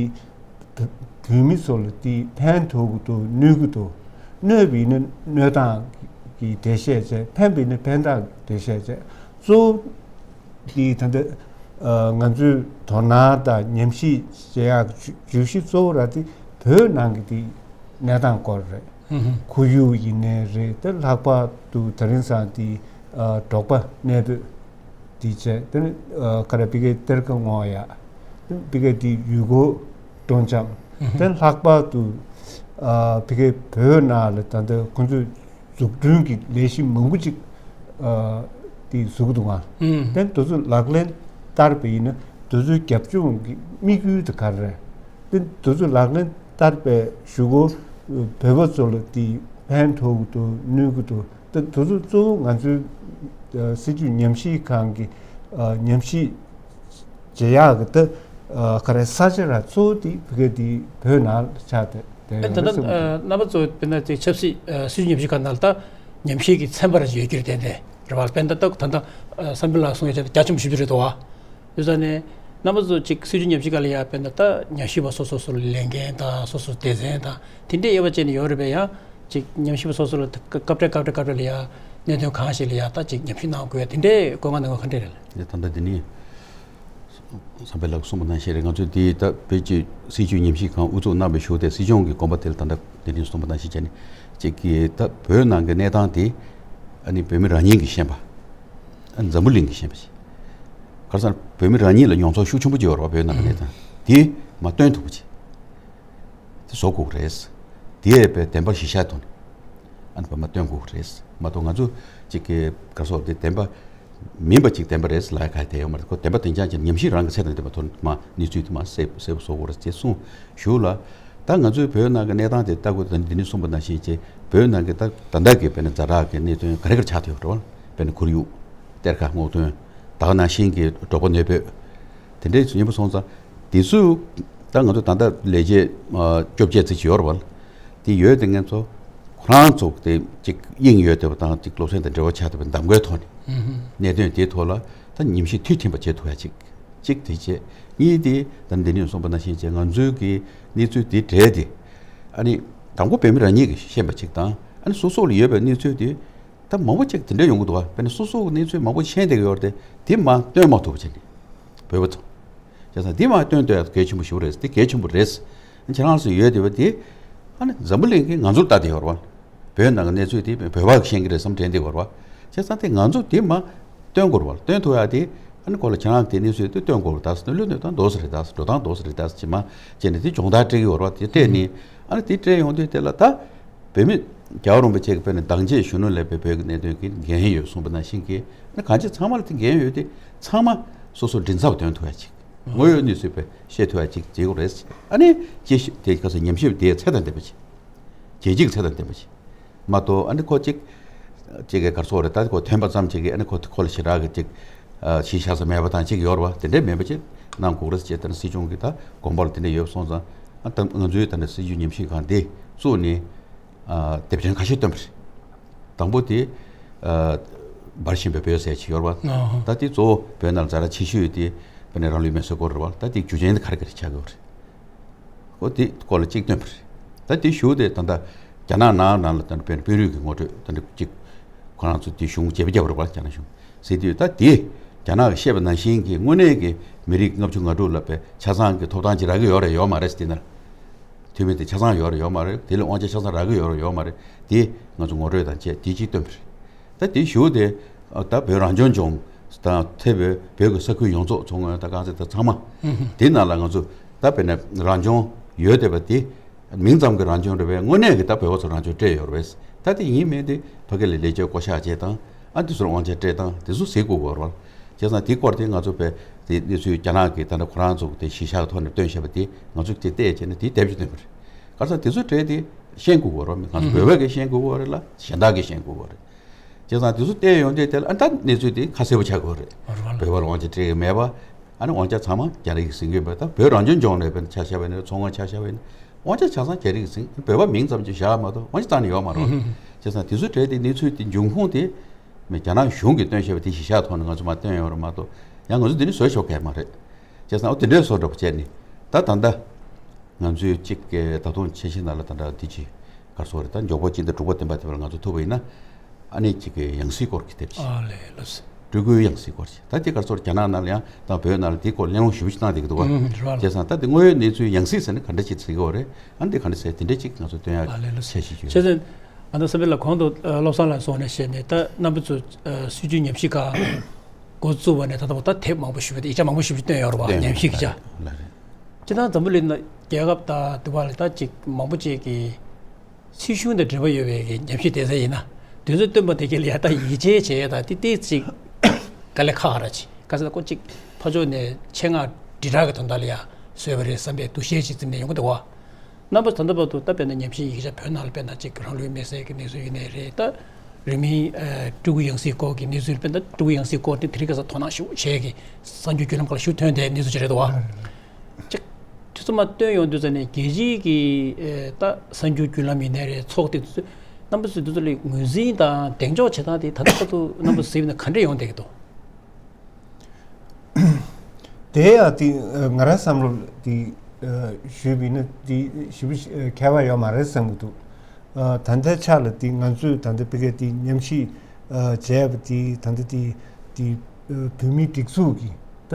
བོད་མི་ཚོ་ལ་དེ་ཕན་ཐོགས་ཀྱི་འདུག་གནོད་ཀྱི་འདུག་གནོད་པ་ཡིན་ན་གནོད་སྟངས་ཀྱི་འགྲེལ་བཤད་བྱས། ཕན་པ་ཡིན་ན་ཕན་སྟངས་འགྲེལ་བཤད་བྱས། གཙོ་བོ་དེ་ད་ལྟ་ང་ཚོའི་དོ་སྣང་དང་ཉམས་ཞིབ་བྱེད་ཡག་གི་བརྗོད་གཞི་གཙོ་བོ་ར་དེ་བོད་ནང་གི་དེ་གནས་སྟངས་སྐོར་རེད། ཁོར་ཡུག་ཡིན་ནའི་རེད། དེ་ལྷག་པར་དུ་དེ་རིང་སང་དེ་འབྲོག་པ་གནས་སྤོས་དེ་བྱས། དེ་ནི་ག་རེ་ཕ་གིའི་གཏེར་ཁ་སྔོག་ཡག་དེ་ཕ་གིའི་དེ་ཡུལ་སྐོར་སྤྲོ་འཆམ། དེ་ལྷག་པར་དུ་ཕ་གིའི་བོད་ནང་ལ་ད་ལྟ་ཁོང་ཚོས་འཛུགས་སྐྲུན་གྱི་ལས་གཞི་མང་པོ་ཅིག་ཨ་དེ་བཟོ་གི་འདུག་ག་ཨུམ། དེ་དེ་ཚོ་ལག་ལེན་བསྟར་བ་ཡིན་ན་དེ་ཚོའི་རྒྱབ་ལྗོངས་ཀྱི་དམིགས་ཡུལ་དེ་ག་རེ་རེད། དེ་དེ་ཚོ་ལག་ལེན་བསྟར་བའི་གཞུག་གུ་བོད་པ་ཚོ་ལ་དེ་ཕན་ཐོགས་ཀྱི་འདུག་གནོད་ཀྱི་འདུག་དེ་དེ་ཚོ་གཙོ་བོ་ང་ཚོའི་ཨ་སྲིད་བྱུས་ཉམས་ཞིབ་ཁང་གི་ཨ་ཉམས་ཞིབ་བྱེད་ཡག་གི་ད་ཨ་ག་རེ་ས་ཆ་ར་གཙོ་བོ་དེ་ཕ་གི་དེ་བོད་ནང་ལ་ཆགས་བསྡད་བསྡད་ད་ཡོད་ལྟ་རེད་བསམ་གྱི་འདུག་རྣམ་པ་ཚོ་དཔེར་ན་དེ་ཆབ་སྲིད་ཨ་སྲིད་བྱུས་ཉམས་ཞིབ་ཁང་ནང་ལ་ད་ཉམས་ཞིབ་ཀྱི་ཚན་པ་ར་ཅིག་ཡོད་ཀྱི་རེད། དེ་འདྲ་རེད་བ། དཔེར་ན་ད་ད་ད་ཨ་བསམ་འཕེལ་ལགས་གསུངས་ཡོད་ཅེས་རྒྱ་ཆེན་པོ་ཞེ་པོ་ཅིག་རེད་འདུག་བ། ཡོད་ས་ནས་རྣམ་པ་ཚོ་ཅིག་སྲིད་བྱུས་ཉམས་ཞིབ་ཁང་ལ་ཡ་དཔེར་ན་ད་ཉམས་ཞིབ་པ་སོ་སོ་སོ་ལ་ལས་འགན་དང་སོ་སོ་སྡེ་ཚན་དང་དེ་འདྲའི་དབྱེ་བ་བྱས་ནས་ཡོད་རེད་པས། ཡང་ཅིག་ཉམས་ཞིབ་པ་སོ་སོ་ལ་སྐབས་རེ་སྐབས་རེ་སྐབས་རེ་ལ་ཡ་གནད་དོན་གང་ཞིག་ལ་ཡ་ད་ཅིག་ཉམས་ཞིབ་གནང་དགོས་དེ་འདྲའི་བཀོད་མངགས་གནང་དགོས་ག་འདྲ་རེད། ད་ལྟ་འདི་ནི་བསམ་འཕེལ་ལགས་གསུངས་པ་ནང་བཞིན་རེད། ང་ཚོས་འདི་ད་བོད་ཀྱི་སྲིད་བྱུས་ཉམས་ཞིབ་ཁང་དབུ་འཛུགས་གནང་བའི་གཞུག་དེ་སྲིད་སྐྱོང་གི་དགོངས་པ་དེ་ལ་ད་ལྟ་འདི་ནས་གསུངས་པ་ནང་བཞིན་བྱས་ནས་གཅིག་གིས་ད་བོད་ནང་གི་གནས་སྟངས་དེ་ཨ་ནི་བོད་མི་རང་ཉིད་ཀྱིས་ཤེས་པ། ཨ་ནི་འཛམ་བུ་གླིང་གིས་ཤེས་པ་ཞིག་ག་རེ་ཟེར་ན་བོད་མི་རང་ཉིད་ལ་མྱོང་ཚོར་ཤུགས་ཆེན་པོ་ཅིག་ཡོད་རེད་བ། བོད་ནང་གི་གནས་སྟངས་དེ་མར་སྟོན་ཐུབ་པ་ཅིག་དེ་བཟོ་དགོས་རེད། དེ་ཡས་པའི་བདེན་པ་གཞི་བཞག་ཐོག་ནས་ཨ་ནི་བོད་མི་སྟོན་དགོས་རེད་མ་གཏོགས། ང་ཚོ་གཅིག་གི་ག་རེ་ཟེར་དེ་བདེན་པ་མིན་པ་ཅིག་བདེན་པ་རེད་ལབ་ཡ་ག་དེ་ཡོད་མ་རེད། ཁོ་བདེན་པ་བདེན་རྐྱང་ཅིག་ཉམས་ཞིབ་རང་གི་ཚད་དང་ལྡན་པ་ཐོག་ནས་མར་གནས་ཚུལ་དེ་མར་གསལ་གསལ་པོ་བཟོ་དགོས་རེད་ཅེས་གསུངས་ཞུ་ལ། ད་ང་ཚོའི་བོད་ནང་གི་གནས་སྟངས་དེ་ལྟ་དགོས། ད་འདི་ནས་གསུངས་པ་ནང་བཞིན་བྱས་བོད་ནང་གི་ད་ད་ལྟ་གི་དཔེར་ན་ཛ་དྲག་གི་གནད་དོན་ག་རེ་ག་རེ་ཆགས་བསྡད་ཡོད་རེད་བ། དཔེར་ན་ཁོར་ཡུག་གཏེར་ཁ་སྔོག་འདོན། ད་ག་ནང་བཞིན་གྱི་འབྲོག་པ་གནས་སྤོས། དེ་འདྲའི་ཉིན་པོ་སོང་ཙང་དེ་ཚོས་ད་ང་ཚོ་ད་ལྟ་ལས་བྱེད་བཅོ་བརྒྱད་ཙམ་ཅིག་ཡོད་རེད་བ། དེ་ཡོད་དེ་ང་ཚོ་ཁོ་རང་ཚོ་དེ་ཅིག་དབྱིངས་ཡོད་བསྡད་པ་དང་ཅིག་སློབ་ཚན་དང་འབྲེལ་བ་ཆགས་བསྡད་པའི་གདམ་གའི་ཐོག་ནས་གནད་དོན་དེའི་ཐོག་ལ་ད་ཉམས་ཞིབ་མཐུན་ཕྱིན་པ་བྱེད་ཐུབ་ཡ་ཅིག་གཅིག་དེ་བྱས། གཉིས་དེ་ད་འདི་ནས་གསུངས་པ་ནང་བཞིན་བྱས་ང་ཚོའི་གི་གནས་ཚུལ་དེ་གྲས་དེ་ཨ་ནི་དང་པོ་བོད་མི་རང་ཉིད་ཀྱིས་ཤེས་པ་ཅིག་དང་། ཨ་ནི་སོ་སོ་ལ་ཡོད་པའི་གནས་ཚུལ་དེ་ད་མང་པོ་ཅིག་དེ་འདྲ་ཡོང་གི་འདུག་བ། དཔེར་ན་སོ་སོ་གི་གནས་ཚུལ་མང་པོ་ཤེས་བསྡད་ཀྱི་ཡོད་རེད་དེ། དེ་མར་སྟོན་མ་ཐུབ་པ་བྱས་ནས་བོད་པ་ཚོ་བྱས་ཙང་དེ་མར་སྟོན་ཐུབ་ཡ་གལ་ཆེན་པོ་ཞིག་རེད། དེ་གལ་ཆེན་པོ་རེད། ཁྱེད་རང་ཚོ་ཡོད་བསྡད་པ་དེ་ཨ་ནི་འཛམ་བུ་གླིང་གིས་ང་ཚོར་ལྟ་བསྡད་ཡོད་རེད་བ། བོད་ནང་གི་གནས་ཚུལ་དེ་བོད་པ་གིས་ཤེས་ཀྱི་རེད་བསམ་དྲན་བསྡད་ཡོད་རེད་བ། བྱས་ཙང་དེ་ང་ཚོ་དེ་མར་སྟོན་དགོས་རེད་བ། སྟོན་ཐུབ་ཡ་དེ་ཨ་ནི་ཁོ་ལ་ཁྱེད་རང་གི་དེ་གནས་ཚུལ་དེ་སྟོན་དགོས་རེད། ད་ལོས་ནས་ད་འདུག་སེ་རེད། ད་འགྲོ་སྟངས་འདུག་སེ་རེད། ད་ཅི་མ་བྱས་ནས་དེ་སྦྱོང་བརྡར་སྤྲད་ཀྱི་ཡོད་རེད་བ། དེ་སྤྲད་ནས་ཨ་ནི་དེ་སྤྲད་ཡོང་དུས་དེ་ལ་ད་བོད་མི་ རྒྱལ་བ་རིན་པོ་ཆེ་གི་དཔེར་ན་དྭངས་བཅས་གཞོན་ནུ་ལ་དཔེ་བོད་ཀྱི་གནད་དོན་གྱི་འགན་ཡོད་གསུངས་པ་ནང་བཞིན་གྱི་ནི་གང་ཅི་ཚང་མ་ལ་དེ་འགན་ཡོད་དེ་ཚང་མ་སོ་སོ་མགྲིན་ཚབ་འདོན་ཐུབ་ཡ་ཅིག་དངོས་ཡོད་གནས་ཚུལ་དཔེ་བཤད་ཐུབ་ཡ་ཅིག་བྱེད་དགོས་རེད། ཨ་ནི་ཅི་ཞིག་དེ་ག་ཚོད་ཉམས་ཞིབ་དེ་ཚད་དང་ལྡན་པ་ཅིག་རྒྱལ་སྤྱིའི་ཚད་དང་ལྡན་པ་ཅིག་མ་གཏོགས་ཨ་ནི་ཁོ་ཅིག་ཅིག་གི་གར་སོགས་རེད་ད་ཁོ་ཐོན་པ་ཙམ་ཅིག་གིས་ཨ་ནི་ཁོ་ཁོ་ལ་ཞེ་དྲག་གི་ཅིག་གཞི་བཞག་ས་མེད་པ་དང་ཅིག་ཡོད་རེད་བ། དེ་འདྲའི་མེད་པ་ཅིག་གནང་དགོས་རེད་ཅེས་ད་ནི་སྲིད་སྐྱོང་གིས་ད་དགོངས་པ་ལ་དེ་འདྲ་ཡོད་སོང་ཙང་ཨ་ད་ང་ཚོའི་ད་ནི་སྲིད་བྱུས་ཉམས་ཞིབ་ཁང་འདི་བཙུགས་ནས་ཨ་དེབ་ཕྲེང་ཁ་ཤས་བཏོན་པ་རེད། དང་པོ་དེ་ཨ་འབར་བཞིན་པའི་བོད་ཟེར་ཅིག་ཡོད་རེད་བ། ད་དེ་གཙོ་བོ་བོད་ནང་ལ་ཛ་དྲག་ཆེ་ཤོས་དེ་བོད་ནས་རང་ལུས་མེར་སྲེག་སྐོར་རེད་བ། ད་དེ་རྒྱུ་རྐྱེན་དེ་ག་རེ་ག་རེ་ཆགས་ཀྱི་ཡོད་རེད། ཨོ་དེ་སྐོར་ལ་གཅིག་སྟོན་པ་རེད། ད་དེ་ཞུ་དེ་ད་ལྟ་རྒྱ་ནག་ནང་ནང་ལ་ད་ལྟ་དཔོན་དཔོན་རིགས་ཀྱི་ངོ་སྤྲོད་ད་ལྟ་གཅིག་ཁོ་རང་ཚོ་དེ་གཞུང་བརྗེ་པོ་བརྒྱབ་རེད་པ། རྒྱ་ནག་གཞུང་ཟེར་དུས་ད་དེ་རྒྱ་ནག་གིས་བཤད་པ་ནང་བཞིན་གྱི་དངོས་གནས་ཀྱི་མི་རིགས་ལྔ་བཅུ་ང་དྲུག་ལ་དཔེ་ཆ་ཚང་གི་ཐོབ་ཐང་ཅིག་རག་གི་ཡོད་རེད་ཡོད་མ་རེད་ཟེར་དེ་ན། འཐུས་མི་དེ་ཆ་ཚང་ཡོད་རེད་ཡོད་མ་རེད། དེ་ལ་དབང་ཆ་ཆ་ཚང་རག་གི་ཡོད་རེད་ཡོད་མ་རེད། དེ་ང་ཚོ་ངོ་སྤྲོད་དང་བཅས་དེ་གཅིག་སྟོན་པ་རེད། ད་དེ་ཞུ་དེ་ད་བོད་རང་སྐྱོང་ལྗོངས་དང་དེ་བོད་བོད་ཀྱི་ས་ཁུལ་ཡོངས་རྫོགས་མཚོ་སྔོན་ད་དཀར་མཛེས་ད་ཚང་མ་དེ་ནང་ལ་ང་ཚོ་ད་དཔེར་ན་རང་སྐྱོང་ཡོད་བསྡད་པ་དེ་མིང་ཙམ་གྱི་རང་སྐྱོང་རེད་པས་དངོས་གནས་ཀྱི་ད་བོད་པ་ཚོ་རང་སྐྱོང་སྤྲད་ཡོད་རེད་པས། ད་དེ་ཡིན་མིན་དེ་ཕ་གི་ལ་ལས་བྱེད་བསྐོ་གཞག་བྱེད་སྟངས་ཨ་དེ་ཚོར་དབང་ཆ་སྤྲད་སྟངས་དེ་ཚོ་གཟིགས་དགོས་ཀྱི་ཡོད་རེད་པ། བྱས་ཙང་དེའི་སྐོར་དེ་ང་ཚོ་བས་དེ་གནས་ཚུལ་རྒྱ་ནག་གིས་ད་ལྟ་ཁོ་རང་ཚོ་དེ་གཞི་བཞག་ཐོག་ནས་བཏོན་བཞག་པ་དེ་ང་ཚོ་དེ་བལྟས་བྱས་ནས་དེའི་དེབ་ཅིག་བཏོན་པ་རེད། ག་ས་དེ་ཚོ་གྲས་དེ་ཤེས་དགོས་ཀྱི་རེད་པ། ང་ཚོ་བོད་པ་གིས་ཤེས་དགོས་ཀྱི་རེད་ལ་གཞན་དག་གིས་ཤེས་དགོས་ཀྱི་རེད། བྱས་ཙང་དེ་ཚོ་བལྟས་ཡོང་དུས་དེ་ལ་ཨ་ད་གནས་ཚུལ་དེ་ཁ་གསལ་པོ་ཆགས་ཀྱི་རེད། བོད་པ་ལ་དབང་ཆ་སྤྲད་ཀྱི་མེད་པ། ཨ་ནི་དབང་ཆ་ཚང་མ་རྒྱ་རིགས་ཀྱིས་ཟིན་གྱི་ཡོད་པ་ད་བོད་རང་སྐྱོང་ལྗོངས་ནས་བས་ཆ་བཞག་པ་ཡིན་ན་མཚོ་སྔོན་ཆ་བཞག་པ་ཡིན་ན་དབང་ཆ་ཆ་ཚང་རྒྱ་རིགས་ཀྱིས་ཟིན། བོད་པ་མིང་ཙམ་ཅིག་བཞག་མ་གཏོགས་དབང་ཆ་རྩ་ནས་ཡོད་མ་རེད། བྱས་ཙང་དེ་ཚོ་གྲས་དེ་གནས་ཚུལ་དེ་འབྱུང་ཁུངས་དེ། མི་རྒྱ་ནག་གཞུང་གིས་བཏོན་བཞག་པ་དེ་གཞི་བཞག་ཐོག་ནས་ང་ཚོ་མར་བཏོན་ཡོད་རེད་མ་གཏོགས་ཡང་ང་ཚོ་འདི་ནས་བཟོས་ཆོག་གི་མ་རེད། བྱས་ཙང་ཨོ་དེ་འདྲའི་བཟོ་འདྲ་པོ་བྱས་ནས་ད་ད་ལྟ་ང་ཚོའི་གཅིག་གི་ད་དུང་ཆེ་ཤེལ་ནང་ལ་ད་ལྟ་འདི་ཅི་གར་སོགས་རེད་ད་མགྱོགས་པོ་གཅིག་དང་དྲུག་པ་བདུན་པ་དེ་བར་ང་ཚོ་ཐུབ་པ་ཡིན་ན་ཨ་ནི་གཅིག་གི་ཡང་སྲིད་སྐོར་གྱི་དེབ་ཅིག་ཨ་ལས་ལགས་སོ། སྤྲུལ་སྐུའི་ཡང་སྲིད་སྐོར་ཅིག་ད་དེ་གར་སོགས་རྒྱ་ནག་ནང་ལ་ཡང་དང་བོད་ནང་ལ་དེའི་སྐོར་གླེང་སློང་ཞེ་པོ་ཅིག་བཏང་བསྡད་ཀྱི་འདུག་བ། ཨུམ་རེད་བ་ལགས། བྱས་ཙང་ད་དེ་དངོས་ཡོད་གནས་ཚུལ་ཡང་སྲིད་ཟེར་ན་ག་འདྲ་ཅིག་བརྩི་གི་ཡོད་རེད། ཨ་ནི་དེ་ག་འདྲ་ཟེར་དེ་འདྲ་ཅིག་ང་ཚོ་སྟོན་ཡག་ཨ་ལས་ལགས་སོ། འཆར་གཞི་ཅིག་ཡོད། བྱས་ཙང་། ཨ་ནི་བསམ་འཕེལ་ལགས་གོང་དུ་ཨ་བློ་བཟང་ལགས་གསུངས་ནས་བཤད་ནས་ད་རྣམ་པ་ཚོ་ཨ་སྲིད་བྱུས་ཉམས་ཞིབ་ཁང་འགོ་བཙུགས་པ་ནས་ད་ལྟ་བར་ད་དེབ་མང་པོ་ཞིག་ཡོད་དེ་ཡིག་ཆ་མང་པོ་ཞིག་བཏོན་ཡོད་རེད་བ། བཏོན་ཉམས་ཞིབ་ཀྱི་ཆ། ལགས་རེད། སྤྱིར་བཏང་འཛམ་བུ་གླིང་ན་རྒྱལ་ཁབ་དང་དུ་བ་ལ་ད་ཅིག་མང་པོ་ཅིག་གིས་སྲིད་གཞུང་དང་འབྲེལ་བ་ཡོད་པའི་གི་ཉམས་ཞིབ་བསྡད་ས་ཡིན་ན་དུས་ཚོད་བཏོན་པ་དེ་ག་ལ་ཡ་ད་ཡིད་ཆེས་བྱེད་ཡ་ད་ཏི་ཏི་ཅིག་དཀའ་ལས་ཁག་ར་ཅིག་ག་ཚོད་ལ་ཀོ་ཅིག་ཕར་ཕྱོགས་ནས་ཆེད་མངགས་དྲིལ་བསྒྲགས་ཀྱི་དོན་དག་ལ་ཡ་བཟོས་པ་རེད་བསམ་པའི་འདུ་ཤེས་ཅིག་འཛིན་ནས་ཡོང་གི་འདུག་བ། རྣམ་པ་ད་ལྟ་བར་དུ་ད་དཔེར་ན་ཉམས་ཞིབ་ཡིག་ཆ་བོད་ནང་ལ་དཔེར་ན་གཅིག་རང་ལུས་མེར་སྲེག་གི་གནས་ཚུལ་ཡིན་ནའི་རེད་ད། རིང་མིན་ཨ་སྤྲུལ་སྐུ་ཡང་སྲིད་སྐོར་གྱི་གནས་ཚུལ་དཔེར་ན་སྤྲུལ་སྐུ་ཡང་སྲིད་སྐོར་དེ་དེ་རིང་ཁ་སང་དོ་སྣང་ཞེ་པོ་བྱས་ཀྱི་གསར་འགྱུར་བརྒྱུད་ལམ་ཁག་ལ་ཞེ་པོ་ཐོན་བསྡད་གནས་ཚུལ་ཅིག་རེད་འདུག་བ། ཅིག་དེ་ཚོ་མར་བཏོན་ཡོང་དུས་ཙ་ནས་རྒྱལ་སྤྱིའི་གི་ཨ་ད་གསར་འགྱུར་བརྒྱུད་ལམ་ཡིན་ནའི་རེད་ཚོགས་སྡེ་དེ་ཚོས་རྣམ་པ་ཚོས་དེ་ཚོ་ལ་ངོས་འཛིན་དང་གདེང་འཇོག་བྱེད་སྟངས་དེ་ད་ལྟ་བར་དུ་རྣམ་པ་ཚོས་གཟིགས་ན་ག་འདྲ་ཡོང་བསྡད་ཀྱི་འདུག་དེ་ཡང་དེ་ང་རང་བསམ་བློ་དེ་ཞུས་པ་ཡིན་ན་དེ་ཞེ་པོ་ཁྱད་པར་ཡོད་མ་རེད་བསམ་གྱི་འདུག་ད་ལྟའི་ཆ་ལ་དེ་ང་ཚོས་ད་ལྟ་ཕ་གིར་དེ་ཉམས་ཞིབ་བྱས་པ་དེ་ད་ལྟ་དེ་དེ་བོད་མིའི་སྒྲིག་འཛུགས་ཀྱི་ད་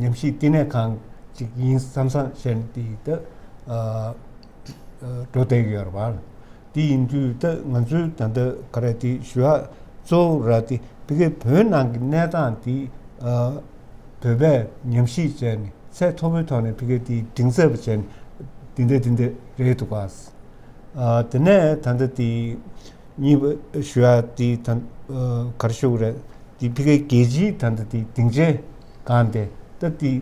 ཉམས་ཞིབ་བསྟི་གནས་ཁང་ཅིག་ཡིན་བསམ་བསམ་བྱས་ནས་དེ་ད་འགྲོ་བསྡད་ཀྱི་ཡོད་རེད་བ། དེ་ཡིན་དུས་ད་ང་ཚོའི་ད་ལྟ་ག་རེ་དེ་ཞུ་ཡག་གཙོ་བོ་ར་དེ་ཕ་གིའི་བོད་ནང་གི་གནས་སྟངས་དེ་ཨ་བོད་པས་ཉམས་ཞིབ་བྱས་ནས་ཚད་མཐོ་པོའི་ཐོག་ནས་ཕ་གིའི་དེ་གདེང་ཚོད་པ་བྱས་ནས་དེ་འདྲ་དེ་འདྲ་རེད་འདུག་ག་ཨ་དེ་ནས་ད་ལྟ་དེ་གཉིས་པ་ཞུ་ཡག་དེ་ད་ཨ་ག་རེ་ཞུ་དགོས་རེད། དེ་ཕ་གིའི་རྒྱལ་སྤྱིའི་ད་ལྟ་དེ་སྡིངས་ཆའི་སྒང་དེ་ད་དེ་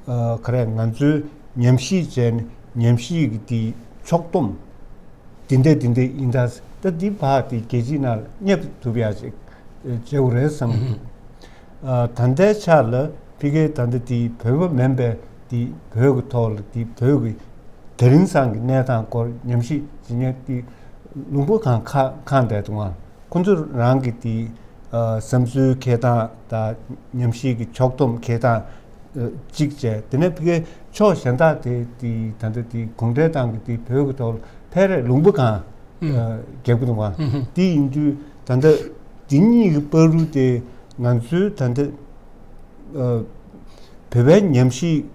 ཨ་ག་རེ་ང་ཚོའི་ཉམས་ཞིབ་བྱས་ནས་ཉམས་ཞིབ་ཀྱི་དེ་ཕྱོགས་བསྡོམས། དེ་འདྲ་དེ་འདྲ་ཡིན་ད་ད་འདི་བར་དེ་རྒྱལ་སྤྱིའི་ནང་ལ་སྙེབ་ཐུབ་ཡག་ཅིག་བྱེད་དགོས་རེད་བསམ་གྱི་འདུག་ཨ་ད་ལྟའི་ཆ་ལ་ཕ་གིའི་ད་ལྟ་དེ་བོད་པ་མིན་པའི་དེ་བོད་ཀྱི་ཐོག་ལ་དེ་བོད་ཀྱི་དེ་རིང་སང་གི་གནས་སྟངས་སྐོར་ཉམས་ཞིབ་བྱེད་མཁན་དེ་ལུང་པ་གང་ཁ་ཁང་བསྡད་འདུག་ཨ་ཁོང་ཚོ་རང་གི་དེ་ཨ་བསམ་ཚུལ་འཁྱེར་སྟངས་དང་ཉམས་ཞིབ་ཀྱི་ཕྱོགས་བསྡོམས་འཁྱེར་སྟངས་གཅིག་བྱས། དེ་ནས་ཕ་གིའི་ཕྱོགས་གཞན་དག་དེ་དེ་ད་ལྟ་དེ་གུང་ཁྲན་ཏང་གི་དེ་བོད་ཀྱི་ཐོག་ལ་ཕལ་རེ་ལུང་པ་གང་ཨ་རྒྱབ་ཀྱི་འདུག་ག་དེ་ཡིན་དུས་ད་ལྟ་དེ་གཉིས་ཀྱི་བར་དུ་དེ་ང་ཚོའི་ད་ལྟ་ཨ་བོད་པའི་ཉམས་ཞིབ་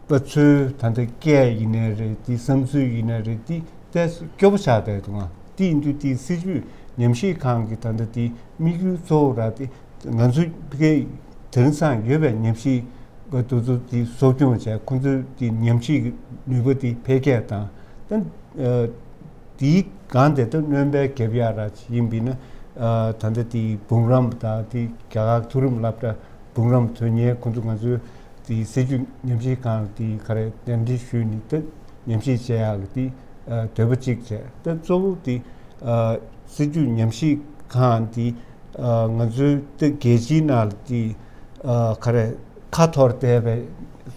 པ་ཚོའི་ད་ལྟ་སྐད་ཡིན་ནའི་རེད། དེ་བསམ་ཚུལ་ཡིན་ནའི་རེད། དེ་ཏོག་ཙམ་སྐྱོ་པོ་ཆགས་བསྡད་འདུག་ག་དེ་ཡིན་དུས་དེ་སྲིད་བྱུས་ཉམས་ཞིབ་ཁང་གི་ད་ལྟ་དེ་དམིགས་ཡུལ་གཙོ་བོ་ར་དེ། ང་ཚོའི་ཕ་གིའི་དེང་སང་ཡོད་པའི་ཉམས་ཞིབ་པ་དེ་ཚོ་དེ་གསོ་སྐྱོང་བྱས། ཁོང་ཚོའི་དེ་ཉམས་ཞིབ་ཀྱི་ནུས་པ་དེ་འཕེལ་རྒྱས་དང་། ད་ཨ་ དེའི་སྒང་དེ་ད་སྣོན་པའི་རྒྱབ་ཡ་ར་ཅིག་ཡིན་པས་ན། ཨ་ད་ལྟ་དེའི་འབུམ་རམས་དང་དེ་རྒྱ་གར་མཐོ་རིམ་སློབ་གྲྭ་འབུམ་རམས་ཐོན་མཁན་ཁོང་ཚོ་ང་ཚོའི་དེའི་སྲིད་བྱུས་ཉམས་ཞིབ་ཁང་དེའི་ག་རེ་གདན་འདྲེན་ཞུས་ནས་ད་ཉམས་ཞིབ་བྱེད་ཡག་གི་དེ་ཨ་འདོད་པ་གཅིག་བྱས། ད་གཙོ་བོ་དེ་ཨ་སྲིད་བྱུས་ཉམས་ཞིབ་ཁང་དེ་ཨ་ང་ཚོའི་ད་རྒྱལ་སྤྱིའི་ནང་ལ་དེ་ཨ་ག་རེ་ཁ་འཐོར་བསྡད་པའི་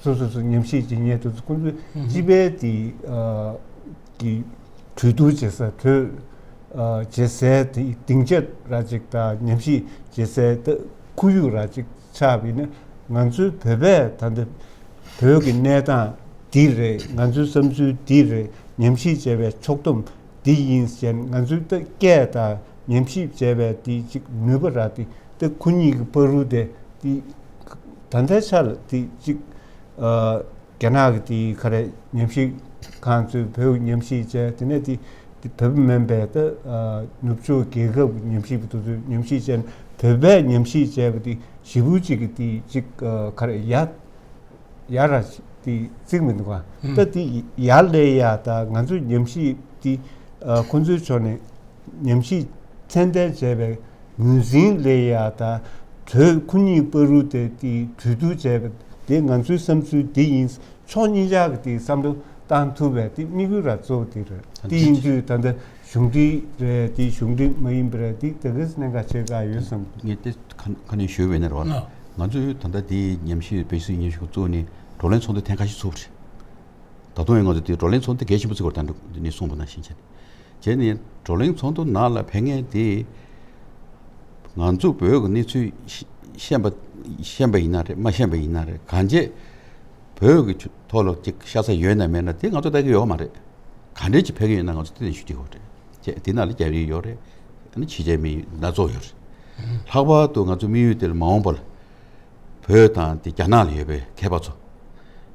སོ་སོ་སོ་ཉམས་ཞིབ་བྱེད་མཁན་དེ་ཚོ་ཁོང་ཚོས་སྤྱི་པའི་དེ་ཨ་གི་གྲོས་བསྡུར་བྱེད་ས། གྲོས་ཨ་བྱེད་སའི་དེ་སྡིངས་ཆ་ར་ཅིག་དང་ཉམས་ཞིབ་བྱེད་སའི་ད་ཁོར་ཡུག་ར་ཅིག་ཆགས་པ་ཡིན་ན། ང་ཚོའི་བོད་པས་ད་ལྟ་བོད་ཀྱི་གནས་སྟངས་འདི་རེད། ང་ཚོའི་བསམ་ཚུལ་འདི་རེད། ཉམས་ཞིབ་བྱས་པའི་ཕྱོགས་བསྡོམས་འདི་ཡིན་ཟེར་ནས་ང་ཚོའི་ད་སྐད་དང་ཉམས་ཞིབ་བྱས་པའི་དེ་ཅིག་ནུས་པ་ར་དེ་ད་ཁོ་གཉིས་ཀྱི་བར་དུ་དེ་དེ་ད་ལྟའི་ཆ་ལ་དེ་ཅིག་ཨ། རྒྱ་ནག་གི་དེའི་ག་རེ་ཉམས་ཞིབ་ཁང་ཚོས་བོད་ཉམས་ཞིབ་བྱས། དེ་ནས་དེ་དེ་བོད་པ་མིན་པའི་ད་ཨ་ནུབ་ཕྱོགས་རྒྱལ་ཁབ་ཀྱི་ཉམས་ཞིབ་པ་དེ་ཚོས་ཉམས་ཞིབ་བྱས་ནས་བོད་པས་ཉམས་ཞིབ་བྱས་པ་དེ་ཞེ་པོ་ཅིག་གི་དེ་ཅིག་ཨ་ག་རེ་ཡ་ཡ་ར་དེ་བརྩིགས་མི་འདུག་ག་ད་དེ་ཡར་སླེབས་ཡ་ད་ང་ཚོའི་ཉམས་ཞིབ་དེ་ཨ་ཁོང་ཚོའི་ཕྱོགས་ནས་ཉམས་ཞིབ་ཚད་ལྡན་བྱས་པའི་ངོས་འཛིན་སླེབས་ཡ་ད་བོད་ཁོ་གཉིས་བར་དུ་དེ་དེ་གྲོས་བསྡུར་བྱས་པ་དེ་ང་ཚོའི་བསམ་ཚུལ་དེ་ཡིན། ཕྱོགས་གཉིས་ཆ་གི་དེ་བསམ་བློ་བཏང་ཐུབ་པའི་དེ་དམིགས་ཡུལ་ར་གཙོ་བོ་དེ་རེད། དེ་ཡིན་དུས་ད་ལྟ་གཞུང་འབྲེལ་རེད། དེ་གཞུང་འབྲེལ་མ་ཡིན་པ་རེད། དེ་དེ་གས་གནད་འགག་ཆེ་ཁག་ཡོད་བསམ། ངས་དེ་ཁ་ཁ་ནས་ཞུས་པ་ཡིན་ན་རེད་བ། ང་ཚོས་ད་ལྟ་དེ་ཉམས་ཞིབ་བོད་སྲིད་ཉམས་ཞིབ་བཙུགས་ནས་བགྲོ་གླེང་ཚོགས་འདུ་ཐེངས་ཁ་ཤས་ཚུགས་པ་རེད། ད་དུང་ཡང་ང་ཚོ་དེ་བགྲོ་གླེང་ཚོགས་འདུ་གལ་ཆེན་པོ་བརྩི་དགོས་རེད། ད་འདི་ནས་གསུངས་པ་ནང་བཞིན་བྱས་ནས། བྱས་ནས་བགྲོ་གླེང་ཚོགས་འདུ་ནང་ལ་ཕེབས་མཁན་དེ་ང་ཚོ་བོད་ཀྱི་གནས་ཚུལ་ཤེས་པ་ཤེས་པ་ཡིན་ན་རེད། མ་ཤེས་པ་ཡིན་ན་རེད། གང་བྱས་བོད་ཀྱི་ཐོག་ལ་ཅིག་ཤ་ཚ་ཡོད་ན་མེད་ན་དེ་ང་ཚོ་ལྟ་གི་ཡོད་མ་རེད། ག་འདྲས་ཅིག་ཕེབས་ཀྱི་ཡོད་ན་ང་ཚོ་དེ་ནས་ཞུ་གི་ཡོད་རེད། བྱས་དེ་ནང་ལ་རྒྱ་རིགས་ཡོད་རེད། ཨ་ནི་ཕྱི་རྒྱལ་མི་སྣ་ཚོགས་ཡོད་རེད། ལྷག་པར་དུ་ང་ཚོ་དམིགས་ཡུལ་དེ་ལ་མ་འོངས་པ་ལ་བོད་དང་དེ་རྒྱ་ནག་ལ་ཡོད་པའི་མཁས་པ་ཚོ་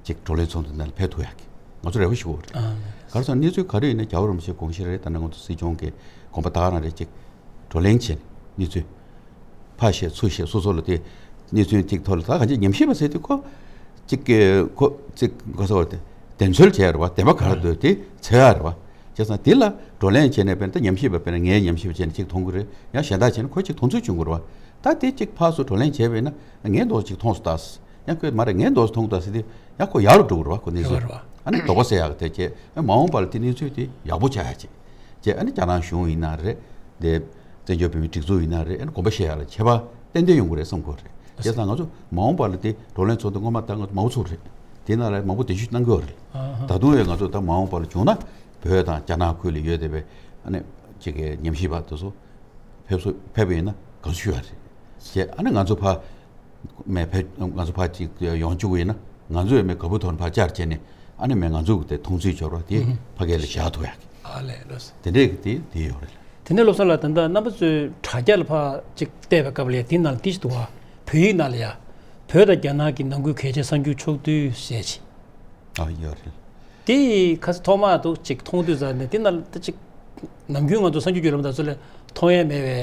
ཅིག་བགྲོ་གླེང་ཚོགས་འདུ་ནང་ལ་ཕེབས་ཐུབ་ཡག་གི་ང་ཚོ་རེ་བ་ཞུ་གི་ཡོད་རེད། ག་རེ་ཟེར་ན་གནས་ཚུལ་ག་རེ་ཡིན་ན་རྒྱལ་བ་རིན་པོ་ཆེའི་དགོངས་གཞི་རེད། ད་ནི་ང་ཚོ་སྲིད་སྐྱོང་གི་དགོངས་པ་ད་ག་རང་རེད། ཅིག་བགྲོ་གླེང་བྱས་ནས་གནས་ཚུལ་ཕར་བཤད་ཚུར་བཤད། སོ་སོ་ལ་དེ་གནས་ཚུལ་ཅིག་ཐོག་ལ་ད་གང་ཅི་ཉམས་ཞིབ་པ་ཟེར་དུས་ཁོ་ཅིག་གི་ཁོ་ཅིག་ག་ཟེར་བ་དེ་བདེན་འཚོལ་བྱས་རེད་བ། བདེན་པ་ག་རེ་འདུག་དེ་འཚོལ་ཡག་རེད་བ། བྱས་ཙང་དེ་ལ་བགྲོ་གླེང་བྱས་ནས་དཔེར་ན་ད་ཉམས་ཞིབ་པ་དཔེར་ན་ངས་ཉམས་ཞིབ་བྱས་ནས་ཅིག་མཐོང་གི་རེད། ཡང་གཞན་དག་བྱས་ན་ཁོས་ཅིག་མཐོང་ཚུལ་བྱུང་གི་རེད་བ། ད་དེ་ཅིག་ཕར་ཚུར་བགྲོ་གླེང་བྱས་པས་ན་ངས་འདོགས་ཅིག་མཐོང་སོང་ད་ཟེར། ཡང་ཁོས་མ་རེད་ངས་འདོགས་མཐོང་ད་ཟེར་དུས་ཡང་ཁོ་ཡག་རུ་འགྲོ་གི་རེད་བ། ཁོ་གནས་ཚུལ་རེད་བ། ཨ་ནི་དོགས་པ་སེལ་ཡག་དེ་བྱས། ཨ་མ་འོངས་པ་ལ་དེ་གནས་ཚུལ་དེ་ཡག་པོ་ཆགས་ཡག་ཅིག་བྱས། ཨ་ནི་རྒྱ་ནག་གཞུང་ཡིན་ན་རེད། དེ་བཙན་བྱོལ་བོད་མིའི་སྒྲིག་འཛུགས་ཡིན་ན་རེད། ཨ་ནི་དགོངས་པ་བཞེས་ཡག་ལ་ཁྱད་པར་ཏན་ཏན་ཡོང་གི་རེད་བསམ་གི་རེད། བྱས་ཙང་ང་ཚོ་མ་འོངས་པ་ལ་དེ་བགྲོ་གླེང་ཚོགས་འདུ་སྔོན་མ་ད་ང་ཚོ་མང་པོ་ཚུགས་རེད། དེ་ནང་ལ་མང་པོ་གདན་ཞུ་གནང་གི་ཡོད་རེད། ད་དུང་ཡང་ང་ཚོ་ད་མ་འོངས་པ་ལ་བྱུང་ན་བོད་དང་རྒྱ་ནག་ཁུལ་ལ་ཡོད་བསྡད་པའི་ཨ་ནི་ཅིག་གི་ཉམས་ཞིབ་པ་དེ་ཚོ་ཕེབས་སོ་ཕེབས་པ་ཡིན་ན་དགའ་བསུ་ཞུ་ཡག་རེད། བྱས་ཨ་ནི་ང་ཚོ་ཕར་མེད་ཕེབས་ང་ཚོ་ཕར་ཅིག་ཡོང་བཅུག་པ་ཡིན་ན་ང་ཚོ་ཡང་མེད་དགའ་པོ་ཐོག་ནས་ཕར་བཅར་བྱས་ནས་ཨ་ནི་མེད་ང་ཚོ་གི་དེ་མཐོང་ཚུལ་འབྱོར་བ་དེ་ཕ་གི་ལ་བཞག་ཐུབ་ཡག་གི་ཨ་ལས་ལོས། དེ་འདྲས་ཀྱི་དེ་དེ་ཡོད་རེད། དེ་ནས་བློ་བཟང་ལགས་ད་ལྟ་རྣམ་པ་ཚོས་དྲ་རྒྱ་ལ་ཕར་ཅིག་བལྟས་པའི་སྐབས་ལ་ཡ་དེ་ནང་ལ་དེ་ཞིག་འདུག་བ། བོད་ཡིག་ནང་ལ་ཡ། བོད་དང་རྒྱ་ནག་གི་ནང་ཁུལ་གལ་ཆེའི་གསར་འགྱུར་ཕྱོགས་བསྡུས་ཟེར་ཅིག་ཨ་ཡོད་རེད། དེ་ཁ་སང་ཐོག་མ་འདུག་ཅིག་མཐོང་དུས་ཙང་ནས་དེ་ནང་ལ་ད་ཅིག་ནམ་རྒྱུན་ང་ཚོ་གསར་འགྱུར་བརྒྱུད་ལམ་དང་ཚོ་ལས་མཐོང་ཡ་མེད་པའི་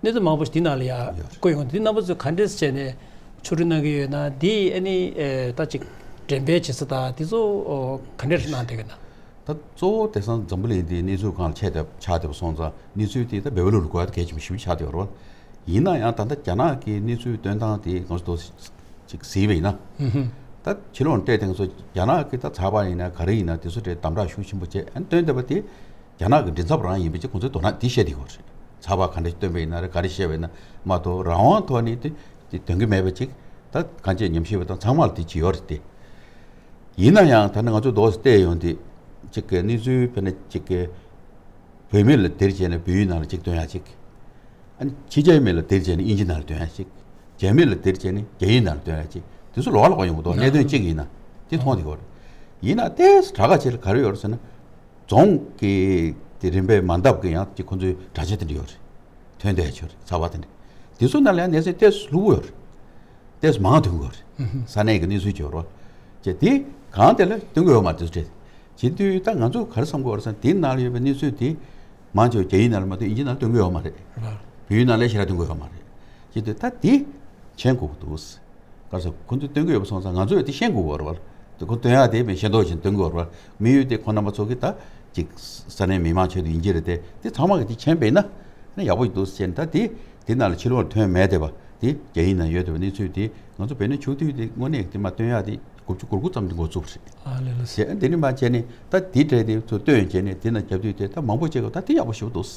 གནད་དོན་མང་པོ་ཞིག་དེ་ནང་ལ་ཡ་ཡོད་རེད། བཀོད་ཡོང་དུས་དེ་རྣམ་པ་ཚོས་ག་འདྲས་བྱས་ནས་ཕྱོགས་སྒྲིག་གནང་གི་ཡོད་ན། དེ་ཨ་ནི་ཨེ་ད་ཅིག་འགྲེམས་སྤེལ་བྱེད་ས་དང་དེ་ཚོ་ག་འདྲས་གནང་བསྡད་ཡོད་ན། ད་གཙོ་བོ་དེང་སང་འཛམ་བུ་གླིང་འདིའི་གནས་ཚུལ་སྒང་ལ་ཆགས་བསྡད་ཆགས་བསྡད་པ་སོང་ཙང་གནས་ཚུལ་དེ་ད་བོད་པ་ལ་གོ་བ་གལ་ཆེན་པོ་ཞེ་པོ་ཆགས་བསྡད་ཡོད་རེད་བ། ཡིན་ན་ཡང་ད་ལྟ་རྒྱ་ནག་གི་གནས་ཚུལ་སྟོན་སྟངས་དེ་ང་ཚོ་ཅིག་གཟིགས་པ་ཡིན་ན། ད་ཕྱི་ལོགས་ནས་བལྟས་དེང་སང་རྒྱ་ནག་གི་ད་ཚགས་པར་ཡིན་ན་ག་རེ་ཡིན་ན་དེ་ཚོ་དེ་དམ་དྲག་ཤུགས་ཆེན་པོ་བྱས་ཨ་ནི་སྟོན་བསྡད་པ་དེ་རྒྱ་ནག་གི་མགྲིན་ཚབ་རང་ཡིན་པ་ཅིག་ཁོང་ཚོའི་དོ་སྣང་དེ་བཤད་བསྡད་ཡོད་རེད། ཚགས་པར་ག་འདྲ་སྟོན་པ་ཡིན་ན་རེད། ག་རེ་བཤད་པ་ཡིན་ན་མ་གཏོགས་རང་དབང་ཐོག་ནས་དེ་དེ་སྟོན་གི་མེད་པ་ཅིག་ད་གང་ཅི་ཉམས་ཞིབ་པ་དང་ཚང་མ་ལ་དེ་ཅིག་ཡོད་རེད་དེ། ཡིན་ན་ཡང་ད་ནི་ང་ཚོ་འདུག་སེ་བལྟས་ཡོང་དུས་ཅིག་གི་གནས་ཚུལ་དཔེར་ན་ཅིག་གི་བོད་མི་ལ་དེར་བྱས་ནས་བོད་ཡིག་ནང་ལ་ཅིག་སྟོན་ཡ་ཅིག་ཨ་ནི་ཕྱི་རྒྱལ་མི་ལ་དེར་བྱས་ནས་དབྱིན་ཇི་ནང་ལ་སྟོན་ཡ་ཅིག་རྒྱ་མི་ལ་དེར་བྱས་ནས་རྒྱ་ཡིག་ནང་ལ་སྟོན་ཡ་ཅིག་དེ་ཚོ་ལོགས་ལོགས་ཡོང་གི་འདུག་གནད་དོན་གཅིག་ཡིན་ན་དེ་མཐོང་བསྡད་ཡོད་རེད། ཡིན་ན་ཏོག་ཙམ་དྲག་ག་ཆེ་ལ་ག་རེ་ཡོད་རེད་ཟེར་ན། རྫོང་གི་དེ་རིམ་པས་མ་འདབ་ཀྱི་ཡང་དེ་ཁོ་ཚོའི་དྲ་རྒྱ་དེ་འདྲ་ཡོད་རེད། ཐོན་བསྡད་ཡ་ཆོག་རེད། ཚགས་པར་དེ་འདྲ། དེ་ཚོ་ནང་ལ་ཡང་གནས་ཚུལ་ཏོག་ཙམ་ལྷུག་པོ་ཡོད་རེད། ཏོག་ཙམ་མང་ཐོན་གྱི་ཡོད་རེད། ས་གནས་ཀྱི་གནས་ཚུལ་ཅིག་ཡོད་རེད་བ། ཅེས་དེ་གང་དེ་ལ་སྟོན་གྱི་ཡོད་མ་རེད། དེ་ཚོ་དེ་བྱེད་དུས་ད་ང་ཚོ་ག་རེ་བསམ་གྱི་ཡོད་རེད་ཟེར་ན་དེའི་ནང་ལ་ཡོད་པའི་གནས་ཚུལ་དེ་མང་ཆེ་བ་རྒྱ་ཡིག་ནང་ལ་མ་གཏོགས་དབྱིན་ཇི་ནང་ལ་སྟོན་གྱི་ཡོད་མ་རེད། བོད་ཡིག་ནང་ལ་ཞེ་དྲག་སྟོན་གྱི་ཡོད་མ་རེད། བྱེད་དུས་ད་དེ་མཁྱེན་དགོས་ཀྱི་འདུག་ག་རེ་ཟེར་ཁོ་ཚོས་སྟོན་གྱི་ཡོད་པ་སོང་ཙང་ང་ཚོས་དེ་ཤེས་དགོས་ཀྱི་ཡོད་རེད་བ། དེ་ཁོ་སྟོན་ཡག་དེ་མིན་ཤེས་མདོག་བྱས་སྟོན་གྱི་ཡོད་རེད་བ། དམིགས་ཡུལ་དེ་ཁོ་རྣམ་པ་ཚོ་གིས་ད་ ཅིག་ས་གནས་མི་མང་ཆེད་དུ་ཡིན་གྱི་རེད་དེ། དེ་ཚང་མ་གི་དེ་མཁྱེན་པས་ན་ནི་ཡག་པོ་ཡིན་འདུག་ཟེར་ད། དེ་དེ་ནང་ལ་ཕྱི་ལོགས་ལ་ཐོན་མེད་བསྡད་པ་དེ་རྒྱ་ཡིག་ནང་ཡོད་བསྡད་པ་གནས་ཚུལ་དེ་ང་ཚོ་བོད་ནས་ཕྱོགས་བསྡུས་དེ་དངོས་གནས་དེ་མ་སྟོན་ཡག་དེ་དགུ་བཅུ་གོ་དགུ་ཙམ་དེ་འགོ་བཙུགས་པ་རེད། ཨ་ལེ་ལེ། ཟེར་དེ་ནི་མ་བྱས་ནས་ད་དེ་གྲས་དེ་ཚོ་སྟོན་བྱས་ནས་དེ་ནང་རྒྱབ་དུས་དེ་ད་མང་པོ་བྱས་གོ་ད་དེ་ཡག་པོ་ཞེ་པོ་འདུག་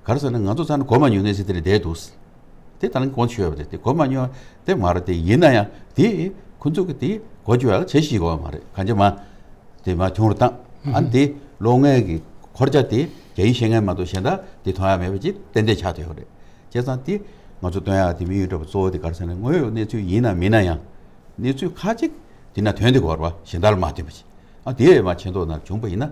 ག་རེ་ཟེར་ན་ང་ཚོ་ཚང་ནས་གོ་མ་མྱོང་གནས་ཟེར་དེ་རེད་བསྡད་འདུག་དེ་ད་ནི་དགོངས་ཆོད་ཡོད་པ་རེད། དེ་གོ་མ་མྱོང་དེ་མ་རེད། དེ་ཡིན་ན་ཡང་དེ་ཁོ་ཚོ་གི་དེ་གོ་རྒྱུ་ཡག་བྱེད་ཤེས་དགོས་པ་མ་རེད། གང་ཅི་མ་དེ་མ་ཐུང་རུ་བཏང་། ཨ་ནི་དེ་ལོ་ལྔའི་གི་འཁོར་རྒྱ་དེ་རྒྱ་ཡིག་ཤེས་མཁན་མ་གཏོགས་གཞན་དག་དེ་མཐོང་ཡག་མེད་པ་ཅིག་ཏན་ཏན་ཆགས་བསྡད་ཡོད་རེད། བྱས་ཙང་དེ་ང་ཚོ་སྟོན་ཡག་དེ་དམིགས་ཡུལ་འདྲ་པོ་གཙོ་བོ་དེ་ག་རེ་ཟེར་ན་དངོས་ཡོད་གནས་ཚུལ་ཡིན་ན་མིན་ན་ཡང་གནས་ཚུལ་ཁག་ཅིག་དེ་ན་ཐོན་དེ་གོ་བ་གཞན་དག་ལ་མ་ཐོན་པ་ཅིག་ཨ་དེ་མ་ཆེ་མདོག་ནང་བྱུང་པ་ཡིན་ན།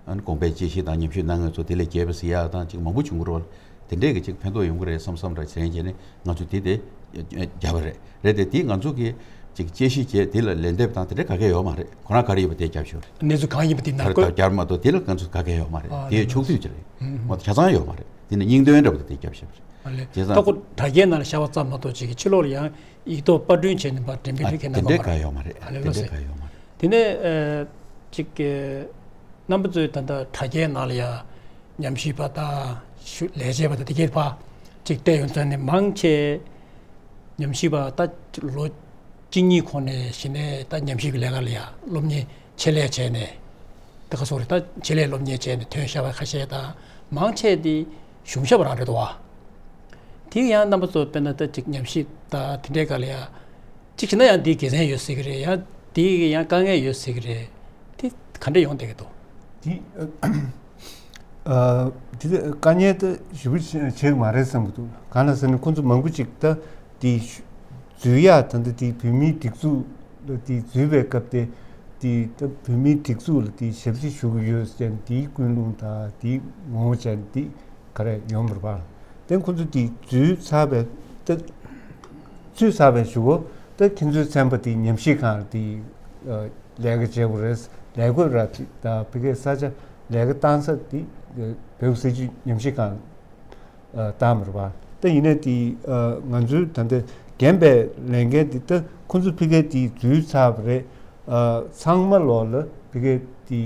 ཨ་ནི་དགོངས་པའི་དཔྱད་གཞི་དང་ཉམས་ཞིབ་གནང་མཁན་ཚོ་དེ་ལས་རྒྱས་པ་ཟེར་ཡག་དང་ཅིག་མང་པོ་བྱུང་གི་རེད་བ། དེ་འདྲས་ཀྱི་ཅིག་ཕན་ཐོགས་ཡོང་གི་རེད་བསམ་བསམ་ར་བྱས་བྱས་ནས་ང་ཚོ་དེ་དེ་རྒྱབ་པ་རེད། རེད་དེ་དེ་ང་ཚོ་གི་ཅིག་དཔྱད་གཞི་བྱས་དེ་ལ་ལན་འདེབས་དང་དེ་འདྲས་ག་གེ་ཡོད་མ་རེད། ཁོ་རང་ག་རེ་ཡོད་པ་དེ་རྒྱབ་ཤོག་རེད། གནས་ཚུལ་གང་ཡིན་པ་དེ་ག་ནང་རེ་བསྐོས། རྒྱབ་མ་གཏོགས་དེ་ལ་ང་ཚོ་ག་གེ་ཡོད་མ་རེད། ཨ་དེ་ལགས་ཕྱོགས་བསྡུས་ཅིག་རེད། ཨུམ། མ་གཏོགས་ཆ་ཚང་ཡོད་མ་རེད། དེ་ནི་སྙིང་དོན་འདྲ་པོ་དེ་དེ་རྒྱབ་ཤོག་རེད། ཨ་ལས། བྱས་ད་ཙང་ཁོ་དྲ་རྒྱའི་ནང་ལ་ཤར་བ་ཙམ་མ་གཏོགས་ཅིག་གི་ཕྱི་ལོགས་ལ་ཡང་ཡིག་ཐོག་པར་སྐྲུན་བྱས་ནས་པར་འགྲེམས་སྤེལ་ལས་ཁེ་ནང་དེ་འདྲས་མ་ག་རེད། ཡོད་མ་རེད། ཨ་ལས་དེ་ལགས་འདྲས་སེ། ག་ཡོད་མ་རེད། དེ་ནས་ཨ་ཅིག་གི་རྣམ་པ་ཚོས་ད་ལྟ་དྲ་རྒྱའི་ནང་ལ་ཡང་ཉམས་ཞིབ་པ་དང་ཞུ་ལས་བྱེད་པ་དང་དེ་གས་ཕར་ཅིག་བལྟས་ཡོང་ཙང་ནས་མང་ཆེ་ཉམས་ཞིབ་པ་ད་ལོ་གཅིག་གཉིས་གོང་ནས་གཞི་ནས་ད་ཉམས་ཞིབ་ཀྱི་ལས་ཀ་ལ་ཡང་སློབ་གཉེར་ཆེད་ལས་བྱས་ནས་ད་ག་སོགས་རེད། ད་ཆེད་ལས་སློབ་གཉེར་བྱས་ནས་ཐོན་ཤག་པ་ཁ་ཤས་དང་མང་ཆེ་དེ་གཞུང་ཞབས་རང་རེད་དོ། དེ་ཡང་རྣམ་པ་ཚོ་དཔེར་ན་ད་ཅིག་ཉམས་ཞིབ་དང་དེ་འདྲའི་སྒང་ལ་ཡང་ཅིག་བྱས་ན་ཡང་དེའི་དགེ་མཚན་ཡོད་སྲིད་ཀྱི་རེད། ཡང་དེའི་ཡང་དཀའ་ངལ་ཡོད་སྲིད་ཀྱི་རེད། དེ་ག་འདྲ་ཡོང་བསྡད་ཀྱི་འདུག་དེ་ཨ་དེ་དཀའ་ངལ་དེ་ཞེ་པོ་ཆེ་ཆེ་གི་མ་རེད་བསམ་གྱི་འདུག་གང་ལ་ཟེར་ན་ཁོང་ཚོ་མང་པོ་ཅིག་ད་དེ་འཛུལ་ཡག་ད་ལྟ་དེ་བོད་མིའི་སྒྲིག་འཛུགས་ལ་དེ་འཛུལ་བའི་སྐབས་དེ་དེ་ད་བོད་མིའི་སྒྲིག་འཛུགས་ལ་དེ་ཞབས་ཕྱི་ཞུ་གི་ཡོད་ཟེར་དེའི་ཀུན་སློང་དང་དེའི་ངོ་བོ་ཅན་དེ་ག་རེ་ཡོང་མ་རེད་པ། དེ་ཁོང་ཚོ་དེ་འཛུལ་ཚར་བའི་ད་ཚུད་ཚར་བའི་གཞུག་གུ་ད་ཁྱེད་ཚོའི་ཚན་པ་དེ་ཉམས་ཞིབ་ཁང་དེ་ལས་ཀ་བྱེད་དགོས་རེད། ལས་བགོས་ར་དེ་ད་ཕ་གིའི་ས་ཆ་ལས་ཀ་བཏང་ས་དེ་བོད་སྲིད་བྱུས་ཉམས་ཞིབ་ཁང་བཏང་མ་རེད་པ། ད་ཡིན་ནའི་དེ་ང་ཚོའི་ད་ལྟ་རྒན་པའི་ལས་འགན་དེ་ད་ཁོང་ཚོ་ཕ་གིའི་དེ་འཛུལ་ཚར་བ་རེད། ཚང་མ་ལོག་ལ་ཕ་གིའི་དེ་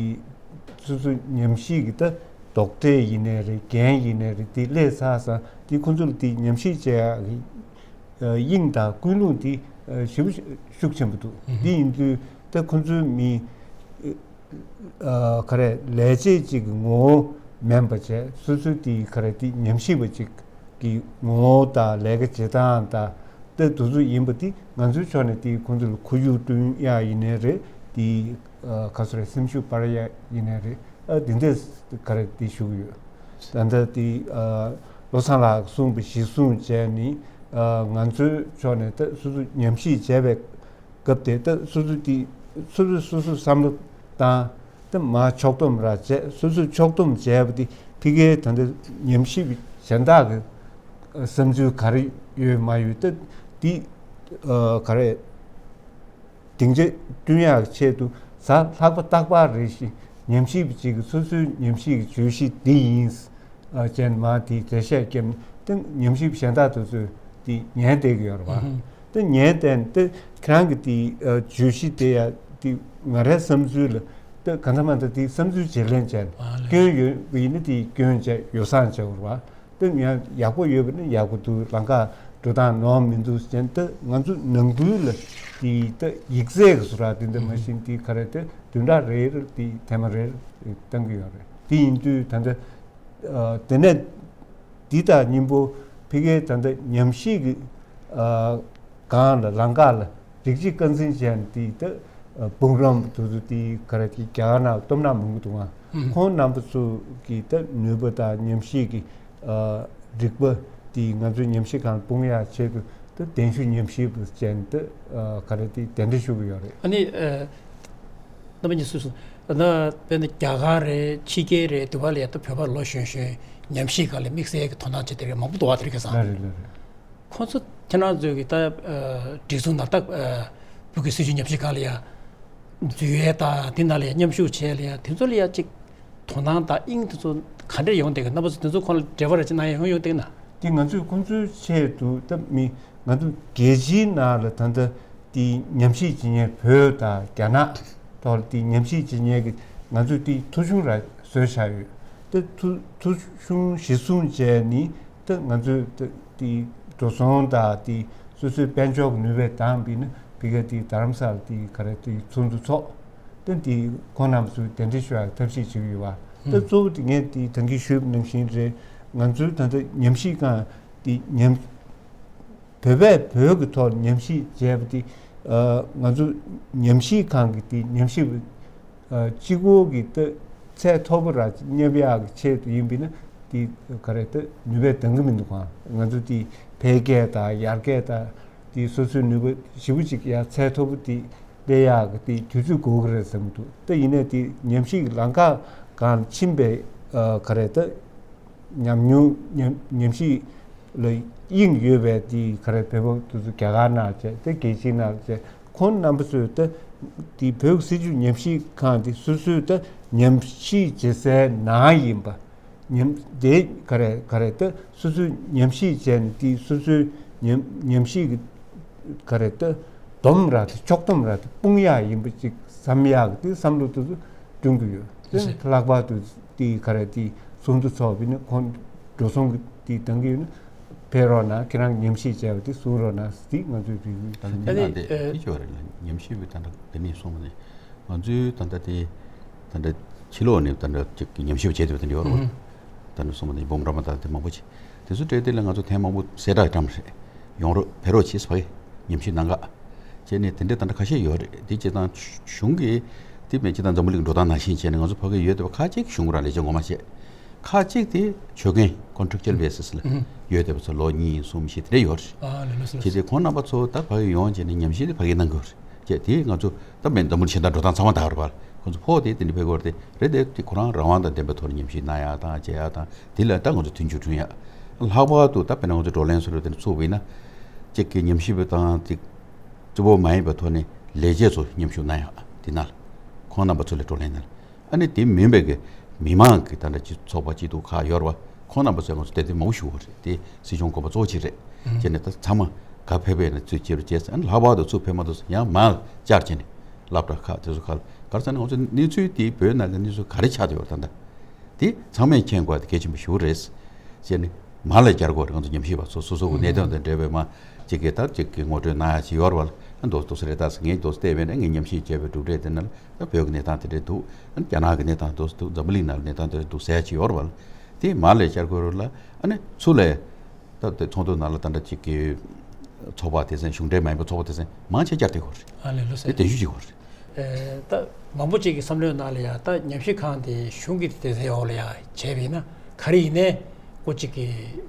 སོ་སོ་ཉམས་ཞིབ་ཀྱི་ད་ཌོག་ཊར་ཡིན་ནའི་རེད། རྒན་ཡིན་ནའི་རེད། དེ་སླེབས་ཚར་ཙང་དེ་ཁོང་ཚོ་ལ་དེ་ཉམས་ཞིབ་བྱེད་ཡག་གི་དབྱིངས་དང་ཀུན་སློང་དེ་ཞེ་པོ་ཤུགས་ཆེན་པོ་འདུག་དེ་ཡིན་དུས་ད་ཁོང་ཚོའི་མི་ག་རེ་ལས་བྱེད་ཅིག་གི་ངོ་བོ་མིན་པ་བྱས་སོ་སོའི་དེ་ག་རེ་དེ་ཉམས་ཞིབ་པ་ཅིག་གི་ངོ་བོ་དང་ལས་ཀ་བྱེད་སྟངས་དང་ད་དུ་ཚོད་ཡིན་པ་དེ་ང་ཚོའི་ཕྱོགས་ནས་དེ་ཁོང་ཚོ་ལ་ཁོར་ཡུག་བསྐྲུན་ཡག་ཡིན་ནའི་རེད། དེ་ག་ཚོད་རེད། སེམས་ཤུགས་སྤར་ཡག་ཡིན་ནའི་རེད། ཨ་དེ་འདྲས་ག་རེ་དེ་ཞུ་གི་ཡོད། ད་ལྟ་དེ་བློ་བཟང་ལགས་གསུངས་པ་གཞིར་བཟུང་བྱས་ནས་ང་ཚོའི་ཕྱོགས་ནས་ད་སོ་སོ་ཉམས་ཞིབ་བྱས་པའི་སྐབས་དེ་ད་སོ་སོ་དེ་སོ་སོས་སོ་སོའི་བསམ་བློ་བཏང་། ད་མར་ཕྱོགས་བསྡོམས་ར་བྱས། སོ་སོས་ཕྱོགས་བསྡོམས་བྱས་པ་དེ་ཕ་གིའི་ད་ལྟ་ཉམས་ཞིབ་གཞན་དག་གི་བསམ་ཚུལ་ག་རེ་ཡོད་མ་ཡོད་ད་དེ་ག་རེ་སྡིངས་ཆ་བསྐྲུན་ཡག་ཆེད་དུ་གཟའ་ལྷག་པ་རྟག་པར་རེ་བཞིན་ཉམས་ཞིབ་ཅིག་གི་སོ་སོའི་ཉམས་ཞིབ་ཀྱི་བརྗོད་གཞི་འདི་ཡིན། ཅན་མ་དེ་འགྲེལ་བཤད་བརྒྱབ་ནས་ད་ཉམས་ཞིབ་གཞན་དག་དེ་ཚོས་དེ་ཉན་བསྡད་ཀྱི་ཡོད་རེད་བ། ད་ཉན་བསྡད་ནས་ད་ཁྱེད་རང་གི་དེ་བརྗོད་གཞི་དེ་ཡ་དེ་ང་རའི་བསམ་ཚུལ་ལ་ད་གང་ལྟར་མ་ལྟར་དེ་བསམ་ཚུལ་བརྗེ་ལེན་བྱས་ནས་སྐྱོན་ཡོད་པ་ཡིན་ན་དེ་སྐྱོན་བྱས་ཡོ་བསྲང་བྱས་པ་རེད་བ། ད་ཡང་ཡག་པོ་ཡོད་པ་ན་ཡག་པོ་འདུག་ལམ་ཁ་འགྲོ་སྟངས་ནོར་མི་འདུག་ཟེར་ནས་ད་ང་ཚོ་ནང་ཁུལ་ལ་དེ་ད་ཡིག་ཚད་ཀྱི་བཟོ་འདྲ་དེ་འདྲ་མ་བཞིན་དེ་ག་རེ་ད་བདུན་ཕྲག་རེར་དེ་ཐེངས་མ་རེར་གཏང་གི་ཡོད་རེད། དེ་ཡིན་དུས་ད་ལྟ་དེ་ནས་འདི་དང་མཉམ་པོ་ཕ་གིའི་ད་ལྟ་ཉམས་ཞིབ་ཀྱི་སྒང་ལ་ལམ་ཁ་ལ་རིགས་གཅིག་རྐང་འཛིན་བྱས་ནས་དེ་ད་སྤུངས་རམས་དེ་ཚོ་དེ་ག་རེ་དེ་རྒྱ་གར་ནང་སྟོབས་ནག་མང་པོ་འདུག་ཨང་། ཁོང་རྣམ་པ་ཚོ་གི་ད་ནུས་པ་དང་ཉམས་ཞིབ་ཀྱི་རིག་པ་དེ་ང་ཚོའི་ཉམས་ཞིབ་ཁང་ལ་སྤུངས་ཡག་ཆེད་དུ་ད་གདན་ཞུ་ཉམས་ཞིབ་བྱས་ནས་ད་ག་རེ་དེ་གདན་འདྲེན་ཞུ་གི་ཡོད་རེད། ཨ་ནི་རྣམ་པ་གཉིས་སུ་སུ་ན་དཔེར་ན་རྒྱ་གར་རེད། ཕྱི་རྒྱལ་རེད། དེ་བ་ལ་ཡ་ད་བོད་པ་ལོ་གཞོན་གཞོན་ཉམས་ཞིབ་སྒང་ལ་དམིགས་བསལ་གྱི་དོ་སྣང་བྱེད་དེ་རེད་མང་པོ་འདུག་བ། དེ་རིགས་ཀྱི་སང་ལ་རེད་ལ་རེད། ཁོང་ཚོ་ཁྱེད་རང་ཚོའི་གི་ད་སྒྲིག་འཛུགས་ནང་ད་བོད་ཀྱི་སྲིད་བྱུས་ཉམས་ཞིབ་ཁང་ལ་ཡ་འཛུལ་ཡས་དང་དེ་ནང་ལ་ཡ་མཉམ་ཞུགས་བྱས་ལ་ཡ་དེ་ཚོ་ལ་ཡ་ཅིག་དོ་སྣང་དང་དབྱིངས་དེ་ཚོ་ག་འདྲས་ཡོང་བསྡད་གི། རྣམ་པ་ཚོ་དེ་ཚོ་ཁོང་ལ་འབྲེལ་བ་ར་ཅིག་གནང་ཡ་ཡོང་ཡོང་བསྡད་ན། དེ་ང་ཚོས་ཁོང་ཚོའི་ཆེད་དུ་ད་མི་ང་ཚོ་རྒྱལ་སྤྱིའི་ནང་ལ་ད་ལྟ་དེ་ཉམས་ཞིབ་བྱེད་མཁན་བོད་དང་རྒྱ་ནག་ཐོག་ལ་དེ་ཉམས་ཞིབ་བྱེད་མཁན་གྱི་ང་ཚོས་དེ་ཐོ་གཞུང་ར་ བཟོས་བཞག་ཡོད། ད་ཐོ་ཐོ་གཞུང་གཞི་བཟུང་བྱས་ནི་ད་ང་ཚོས་ད་དེ་འགྲོ་སོང་དང་དེ་སོ་སོའི་དཔལ་འབྱོར་གྱི་ནུས་པས་འདང་བས་ན་ཕ་གིར་དེ་རྡ་རམ་ས་ལ་དེ་ག་རེ་དེ་ཚོགས་འདུ་ཚོགས། ད་དེ་ཁོང་རྣམ་ཚོས་གདན་འདྲེན་ཞུ་ཡག་ཐབས་ཤེས་བྱེད་ཀྱི་ཡོད་པ། ད་གཙོ་བོ་དེ་ངས་དེ་ད་གིན་ཞུས་པ་ནང་བཞིན་རེད། ང་ཚོའི་ད་ལྟ་ཉམས་ཞིབ་ཁང་དེ་ཉམས་བོད་པས་བོད་ཀྱི་ཐོག་ཉམས་ཞིབ་བྱས་པ་དེ། ཨ། ང་ཚོ་ཉམས་ཞིབ་ཁང་གི་དེ་ཉམས་ཞིབ། ཨ། གཅིག་པོ་གི་ད་ཚད་མཐོ་པོ་ར་སླེབས་ཡག་གི་ཆེད་དུ་ཡིན་པས་ན་དེ་ག་རེ་ད་ནུས་པས་འདང་གི་མི་འདུག་ག་ང་ཚོ་དེ་འཕེལ་རྒྱས་དང་ཡར་རྒྱས་དང་དེ་སོ་སོའི་ནུས་པ་ཞེ་པོ་ཅིག་ཡར་ཚད་མཐོ་པོ་དེ་སླེབས་ཡག་གི་དེ་དུས་ཚོད་འགོར་གི་རེད་བསམ་གྱི་འདུག་ད་ཡིན་ནའི་དེ་ཉམས་ཞིབ་ལམ་ཁ་སྒང་ཕྱིན་པའི། ཨ། ག་རེ་ད། ཉམས་མྱོང་ཉམས་ཉམས་ཞིབ་ལ་དབྱིངས་ཡོད་པའི་དེ་ག་རེ་བོད་པ་དེ་ཚོ་རྒྱ་གར་ནང་བྱས་ཏེ་རྒྱལ་སྤྱིའི་ནང་བྱས། ཁོང་རྣམ་པ་ཚོས་ད་དེ་བོད་ཀྱི་སྲིད་བྱུས་ཉམས་ཞིབ་ཁང་དེ་སོ་སོས་ད་ཉམས་ཞིབ་བྱེད་སའི་ནང་ཡིན་པ། ཉམས་དེ་ག་རེ་ག་རེ་ད་སོ་སོས་ཉམས་ཞིབ་བྱས་ནས་དེ་སོ་སོའི་ཉམས་ཉམས་ཞིབ་ཀྱི་ག་རེ་ད་སྡོམ་ར་དེ་ཕྱོགས་སྡོམ་ར་དེ་སྤུངས་ཡག་ཡིན་པ་ཅིག་བསམ་ཡག་གི་དེ་བསམ་བློ་དེ་ཚོ་སྐྲུན་གྱི་ཡོད། དེ་ལྷག་པར་དུ་དེ་ག་རེ་དེ་ཚོགས་འདུ་ཚོགས་པ་ཡིན་ན་ཁོང་འགྲོ་སོང་གི་དེ་གཏང་གི་ཡོད་ན་ཕེབས་རོགས་གནང་། ཁྱེད་རང་ཉམས་ཞིབ་བྱས་པ་དེ་གསུང་རོགས་གནང་ཟེར་དེ་ང་ཚོས་དེ་གི་ད་ཨ་ནི་ནི་ད་ལྟ་ཨེ། དེ་ཅི་བ་རེད་ལ། ཉམས་ཞིབ་པའི་ད་ལྟ་དེ་ནས་སོང་ནས་ང་ཚོའི་ད་ལྟ་དེ་ད་ལྟ་ཕྱི་ལོགས་ནས་ད་ལྟ་ཅིག་ཉམས་ཞིབ་བྱས་ཏེ་ད་ལྟ་ཡོད་རེད། ད་ལྟ་སོང་བ་ནས་འབུམ་རམས་པ་ད་ལྟ་དེ་མང་པོ་ཅིག་དེ་ཚོ་སྤྲད་དེ་ལ་ང་ཚོ་ཐེངས་མང་པོ་གསལ་བསྒྲགས་བཀྲམ་རེད། ཡོང་རོགས་ཕེབས་རོགས་བྱེད་ཟེར་བ་གི་ཉམས་ཞིབ་གནང་ག་བྱས་ནས་དེ་འདྲའི་ད་ལྟ་ཁ་ཤས་ཡོད་རེད། དེ་སྤྱིར་བཏང་གཞུང་གིས་དེ་མེད་སྤྱིར་བཏང་འཛམ་བུ་གླིང་འགྲོ་སྟངས་ནང་བཞིན་བྱས་ནས་ང་ཚོ་ཕ་གིར་ཡོད་བསྡད་པ་ཁ་ཅིག་གཞུང་རང་ལས་བྱེད་ངོ་མ་བྱས། ཁ་ཅིག་དེ་ཆོད་གན་contractual basis་ལ་ཡོད་བསྡད་པ་ཚོ་ལོ་གཉིས་གསུམ་བཞི་དེ་འདྲ་ཡོད་རེད། ཨ་ལེ་ལོ་སི་ལོ་བྱས་སི། ཏེ་ཁོང་རྣམ་པ་ཚོ་ད་ཕ་གིར་ཡོང་བྱས་ནས་ཉམས་ཞིབ་དེ་ཕ་གིར་གནང་དགོས་རེད། བྱས་དེ་ང་ཚོ་ད་མེད་འཛམ་བུ་གླིང་གཞན་དང་འགྲོ་སྟངས་ཚང་མ་དག་རེད་པ། ཁོང་ཚོ་ཕོགས་དེ་དེ་འདྲ་ཕེབས་དགོས་རེད། དེ་རེད་དེ་དེ་ཁོ་རང་རང་དབང་དང་ལྡན་པའི་ཐོག་ནས་ཉམས་ཞིབ་གནང་ཡག་དང་བྱེད་ཡག་དང་དེ་ལ་ད་ང་ཚོ་མཐུན་འགྱུར་བསྐྲུན་ཡག་ལྷག་པར་དུ་ད་དཔེར་ན་ང་ཚོ་བགྲོ་གླེང་བཟོ་འདྲ་དེ་འདྲ་ཚུགས་པ་ཡིན་ན་གཅིག་གི་ཉམས་ཞིབ་པ་དང་དེ་གཙོ་བོ་མ་ཡིན་པའི་ཐོག་ནས་ལས་བྱེད་ཚོ་མཉམ་ཞུགས་གནང་ཡག་དེ་ན་ལ་ཁོང་རྣམ་པ་ཚོ་ལ་བགྲོ་གླེང་གནང་། ཨ་ནི་དེ་མིན་པའི་གི་མི་མང་གི་ད་ལྟ་སྤྱི་ཚོགས་པ་སྐྱིད་སྡུག་ཁག་ཡོད་རེད་བ། ཁོང་རྣམ་པ་ཚོས་ང་ཚོ་གདན་འདྲེན་མང་པོ་ཞུ་བ་རེད། དེ་སྲིད་སྐྱོང་དགོངས་པ་གཙོ་བོ་གཅིག་རེད། ཨང་། བྱས་ནས་ད་ཚང་མ་ག་ཕེབས་པས་ན་ཚུར་བཅར་རོགས་བྱས་ཟེར། ཨ་ནི་ལྷག་པར་དུ་ཚུར་ཕེབས་མ་ཐུབ་ཟེར་ཡང་མར་བཅར་བྱས་ནས་སློབ་གྲྭ་ཁག་དེ་ཚོ་ཁག་ག་རེ་ཟེར་ན་ང་ཚོ་གནས་ཚུལ་དེ་བོད་ནང་གི་གནས་ཚུལ་ག་རེ་ཆགས་བསྡད་ཡོད་རེད་ད་ལྟ། དེ་ཚང་མས་མཁྱེན་དགོས་དེ་གལ་ཆེན་པོ་ཞིག་རེད། བྱས་ནས་མར་ལ་བཅར་དགོས་རེད། ང་ཚོ་ཉམས་ཞིབ་པ་ཚོ་སོ་སོ་གི་གནད་དོན་དང་འབྲེལ་བའི་མ་གཅིག་གིས་ད་གཅིག་གིས་ངོ་སྤྲོད་གནང་ཡག་ཅིག་ཡོད་རེད་བ། ཨ་འདུག་འདུག་ས་རེད་ད་ཟེར། ངས་འདུག་སེ་བལྟས་པས་ན་ངས་ཉམས་ཞིབ་བྱས་པའི་གྲུབ་འབྲས་དེ་ནང་ལ་ད་བོད་ཀྱི་གནས་སྟངས་དེ་འདྲས་འདུག་ཨ་ནི་རྒྱ་ནག་གི་གནས་སྟངས་འདུག་འདུག་འཛམ་བུ་གླིང་ནང་ལ་གནས་སྟངས་དེ་འདྲས་འདུག་ཟེར་ཡག་ཅིག་ཡོད་རེད་བ། དེ་མར་ལ་བཅར་དགོས་རེད་ལ། ཨ་ནི་ཚུར་ལ་ད་དེ་ཚོགས་འདུ་ནང་ལ་ད་འདྲ་གཅིག་གི་ཚོགས་པ་སྡེ་ཚན་གཞུང་འབྲེལ་མ་ཡིན་པའི་ཚོགས་པ་སྡེ་ཚན་མང་ཆེ་བཅར་བསྡད་ཡོད་རེད། ཨ་ལེ་ལོ་སི། དེ་གདན་ཞུ་བྱེད་དགོས་རེད། ཨེ། ད་མང་པོ་ཅིག་གི་བསམ་བློའི་ནང་ལ་ཡང་ད་ཉམས་ཞིབ་ཁང་དེ་གཞུང་གི་སྡེ་ཚན་འོག་ལ་ཡང་བྱས་པ་ཡིན་ན་ག་རེ་ཡིན་ནའི་ཁོ་གཅིག་གི་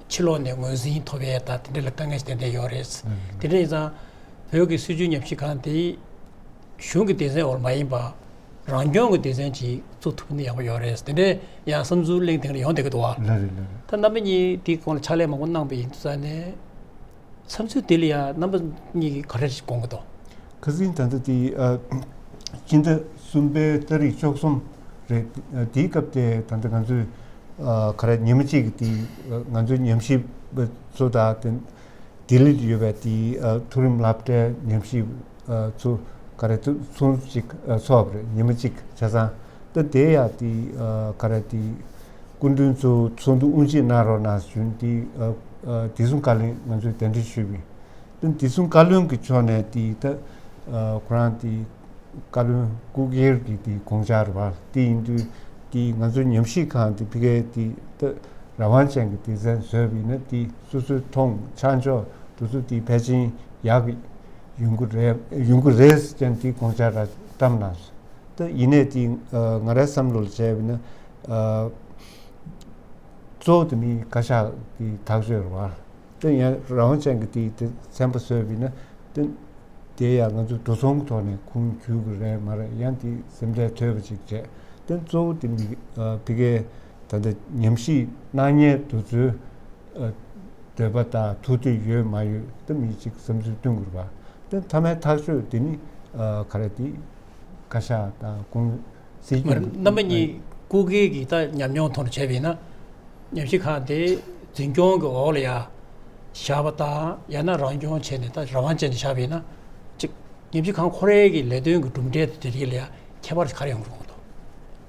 ཕྱི་ལོགས་ནས་ངོས་འཛིན་ཐོབ་ཡས་ད་དེ་འདྲ་ལ་དཀའ་ངལ་ཞིག་ཏན་ཏན་ཡོད་རེད། ཨང་། དེ་འདྲ་ཡིན་ཙང་བོད་ཀྱི་སྲིད་བྱུས་ཉམས་ཞིབ་ཁང་དེ་གཞུང་གི་སྡེ་ཚན་འོག་ལ་མ་ཡིན་པ་རང་སྐྱོང་གི་སྡེ་ཚན་ཅིག་བཙུགས་ཐུབ་ན་ཡག་པོ་ཡོད་རེད། དེ་འདྲའི་ཡང་བསམ་ཚུལ་གླེང་སྟེང་ལ་ཡོང་བསྡད་ཀྱི་འདུག་བ། ལགས་རེད། ལགས་རེད། ད་རྣམ་པ་གཉིས་དེའི་སྐོར་ལ་ཕྱག་ལས་མང་པོ་གནང་པ་ཡིན་དུས་ཙང་ནས། བསམ་ཚུལ་དེ་ལ་ཡང་རྣམ་པ་གཉིས་ཀྱིས་ག་རེ་དགོངས་ཀྱི་འདུག་ཁ་སང་ད་ལྟ་དེ་ཨ་སྤྱི་ཟླ་གསུམ་པའི་ཏ་རིག་བཅུ་གསུམ་རེད། ཨ་དེའི་སྐབས་དེ་ད་ལྟ་ང་ཚོས་ཨ་ག་རེ་ཉི་མ་གཅིག་གི་དེ་ཨ་ང་ཚོའི་ཉམས་ཞིབ་པ་ཚོ་དང་དེ་ལྡི་ལི་དུ་ཡོད་པའི་དེ་ཨ་མཐོ་རིམ་སློབ་གྲྭའི་ཉམས་ཞིབ་ཨ་ཚོ་ག་རེ་དུ་ཚོགས་འདུ་གཅིག་ཨ་ཚོགས་པ་རེད། ཉི་མ་གཅིག་ཆ་ཚང་། ད་དེ་ཡང་དེ་ཨ་ག་རེ་དེ་སྐུ་མགྲོན་ཚོ་ཚོགས་འདུ་དབུ་འབྱེད་གནང་རོགས་གནང་ཞུས་ནས་དེ་ཨ་ཨ་བདེ་སྲུང་བཀའ་བློན་ང་ཚོས་གདན་འདྲེན་ཞུས་པ་ཡིན། ད་བདེ་སྲུང་བཀའ་བློན་གྱི་ཕྱོགས་ནས་དེ་ད་ཨ་ཁོ་རང་དེ་བཀའ་བློན་སྐུ་སྒེར་གྱི་དེ་དགོངས་འཆར་རེད་བ། དེ་ཡིན་དུས་དེ་ང་ཚོའི་ཉམས་ཞིབ་ཁང་དེ་ཕ་གིར་དེ་ད་རང་དབང་ཅན་གྱི་སྡེ་ཚན་བཟོས་པ་ཡིན་ན་དེ་སོ་སོའི་མཐོང་ཆ་འཇོག་དེ་ཚོ་དེ་ཕལ་ཆེར་ཡག་གི་ཡོང་གི་རེད། ཡོང་གི་རེད་ཟེར་ནས་དེ་དགོངས་འཆར་ར་བཀྲམ་གནང་སོང་། ད་ཡིན་ནའི་དེ་ཨ་ང་རའི་བསམ་བློ་ལ་བྱས་པ་ཡིན་ན་ཨ་གཙོ་བོ་དེ་ནི་བཀའ་ཤག་གི་ཐག་གཅོད་རེད་བ། ད་ཡང་རང་དབང་ཅན་གྱི་དེ་དེ་ཚན་པ་བཟོས་པ་ཡིན་ན་ད་དེ་ཡང་ང་ཚོ་འགྲོ་སོང་གི་ཐོག་ནས་ཁུངས་འཁྱོལ་གི་རེད་མ་རེད། ཡང་དེ་སེམས་ཁྲལ་ཐོན་པ་ཅིག་བྱས། ད་གཙོ་བོ་དེ་ནི་ཨ་ཕ་གིའི་ད་ལྟ་ཉམས་ཞིབ་གནང་མཁན་དེ་ཚོའི་ཨ་འདོད་པ་དང་ཐུགས་འདོད་ཡོད་མ་ཡོད་ད་མི་གཅིག་བསམ་ཚུལ་སྟོན་དགོས་རེད་པ། ད་མཐའ་མའི་ཐག་གཅོད་དེ་ནི་ཨ་ག་རེ་དེ་བཀའ་ཤག་དང་ཁོང་སྲིད་སྐྱོང་གི་རྣམ་པ་གཉིས་སྐུ་སྒེར་གྱི་ད་ཉམས་མྱོང་ཐོག་ནས་བྱས་པ་ཡིན་ན། ཉམས་ཞིབ་ཁང་དེ་འཛིན་སྐྱོང་གི་འོག་ལ་ཡ་བཞག་པ་དང་ཡང་ན་རང་སྐྱོང་བྱས་ནས་ད་རང་དབང་ཅན་དུ་བཞག་པ་ཡིན་ན་གཅིག་ཉམས་ཞིབ་ཁང་ཁོ་རའི་གི་ལས་དོན་གྱི་གྲུབ་འབྲས་དེ་རིགས་ལ་ཡ་ཁྱད་པར་ག་རེ་ཡོང་གི་རེད་འདུག་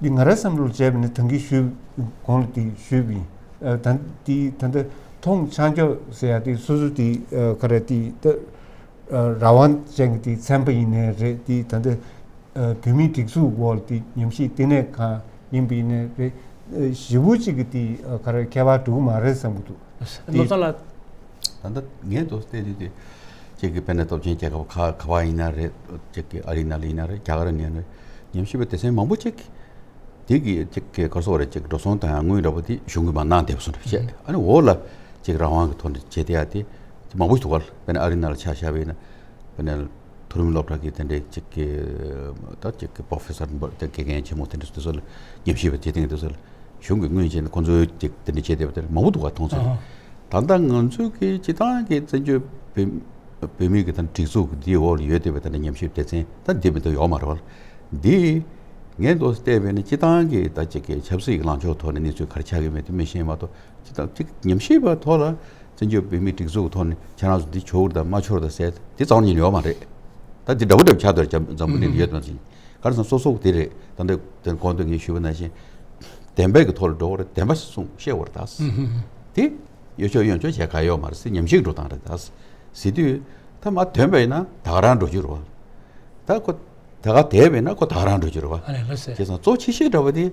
འདི་ང་རའི་བསམ་བློ་བྱས་པ་ནི་ད་གིན་ཞུས་གོང་ལ་དེ་ཞུས་པ་ཡིན། ཨ་ད་དེ་ད་ལྟ་མཐོང་ཆ་འཇོག་ཟེར་ཡ་དེ་སོ་སོ་དེ་ཨ་ག་རེ་དེ་ད་ཨ་རང་དབང་ཅན་གྱི་དེ་ཚན་པ་ཡིན་ནའི་རེད། དེ་ད་ལྟ་ཨ་བོད་མིའི་སྒྲིག་འཛུགས་འོག་ལ་དེ་ཉམས་ཞིབ་ལྟེ་གནས་ཁང་ཡིན་པ་ཡིན་ནའི་རེད། ཨ་ཞེ་པོ་ཅིག་གི་དེ་ཨ་ག་རེ་ཁྱད་པར་འགྲོ་གི་མ་རེད་བསམ་གྱི་འདུག། བློ་བཟང་ལགས། ད་ལྟ་ངས་འདུག་བལྟས་དུས་དེ་གཅིག་གི་དཔེར་ན་སྟོབས་ཆེན་རྒྱལ་ཁབ་ཁག་ག་པར་ཡིན་ན་རེད། གཅིག་གི་ཨ་རི་ནང་ལ་ཡིན་ན་རེད། རྒྱ་གར་ནང་ཡིན་ན་རེད། ཉམས་ཞིབ་པའི་སྡེ་ཚན་མང་པོ་ཅིག་དེ་གི་གཅིག་གི་ག་རེ་ཟེར་དགོས་རེད། གཅིག་འགྲོ་སོང་དང་དངུལ་འདྲ་པོ་དེ་གཞུང་གིས་མར་གནང་བསྡད་པ་བཟོ་འདྲ་བྱས། ཨ་ནི་འོག་ལ་གཅིག་རང་དབང་གི་ཐོག་ནས་བྱས་བསྡད་ཡ་དེ་མང་པོ་ཞིག་འདུག་ག། དཔེར་ན་ཨ་རི་ནང་ལ་ཆ་བཞག་པ་ཡིན་ན་དཔེར་ན་མཐོ་རིམ་སློབ་གྲྭ་གི་དེ་འདྲའི་གཅིག་གི་ད་གཅིག་གི་པོ་རོ་ཕེ་སར་དེ་དགེ་རྒན་ཆེན་མོ་དེ་འདྲ་དེ་ཚོ་ལ་ཉམས་ཞིབ་པ་བྱེད་སྟངས་དེ་ཚོ་ལ་གཞུང་གིས་དངུལ་བྱས་ནས་ཁོང་ཚོའི་གཅིག་དེ་འདྲ་བྱས་བསྡད་པ་དེ་མང་པོ་འདུག་ག། མཐོང་ཚེ་ད་ལྟ་ང་ཚོའི་གི་སྤྱི་བཏང་གི་བཙན་བྱོལ་བོད་བོད་མིའི་གི་ད་སྒྲིག་འཛུགས་ཀྱི་འདིའི་འོག་ལ་ཡོད་བསྡད་པའི་ད་ལྟ་ཉམས་ཞིབ་སྡེ་ཚན་ད་འདི་མི་འདུག་ཡོད་མ་རེད་བ། འདི་ངས་འདུག་བལྟས་པས་ན་སྤྱི་བཏང་གི་ད་ཅིག་གི་ཆབ་སྲིད་ཀྱི་ལངས་ཕྱོགས་ཐོག་ནས་གནས་ཚུལ་ག་རེ་ཆགས་ཀྱི་མེད་དེ་མི་ཤེས་མ་གཏོགས་སྤྱི་བཏང་ཅིག་ཉམས་ཞིབ་པ་ཐོག་ལ་བཙན་བྱོལ་བོད་མིའི་སྒྲིག་འཛུགས་ཐོག་ནས་ཁྱེད་རང་ཚོ་འདི་བྱོས་དང་མ་བྱོས་དང་ཟེར་དེ་རྩ་བ་ཉིད་ནས་ཡོད་མ་རེད། ད་འདི་འདྲ་པོ་འདྲ་པོ་ཆགས་འདུག་རེད། འཛམ་བུ་གླིང་ལ་ཡོད་དང་ཅིག་ག་རེ་ཟེར་ན་སོ་སོ་དེ་རེད། ད་ལྟ་དེ་གོང་དུ་ངས་ཞུས་པ་ནང་བཞིན་བདེན་པའི་གི་ཐོག་ལ་འགྲོ་བ་རེད། བདེན་པ་གསུང་བཤད་པ་རེད་ད། དེ་ཡོད་ཆོག་ཡོང་ཆོག་བྱས་ག་ཡོད་མ་རེད་ཟེར། ཉམས་ཞིབ་འགྲོ་སྟངས་རེད་ད་ཟེར་དུས་ད་མ་ཐོན་པ་ཡིན་ན་ད་ག་རང་འགྲོ་རྒྱུ་རེད་བ། ད་ཁོ་ད་ག་དེ་བས་ན་ཁོ་ད་ག་རང་འགྲོ་རྒྱུ་རེད་བ། ཨ་ལས་ལགས་སེ། བྱས་ཙང་གཙོ་བོ་ཆེ་ཤོས་འདྲ་བ་དེ་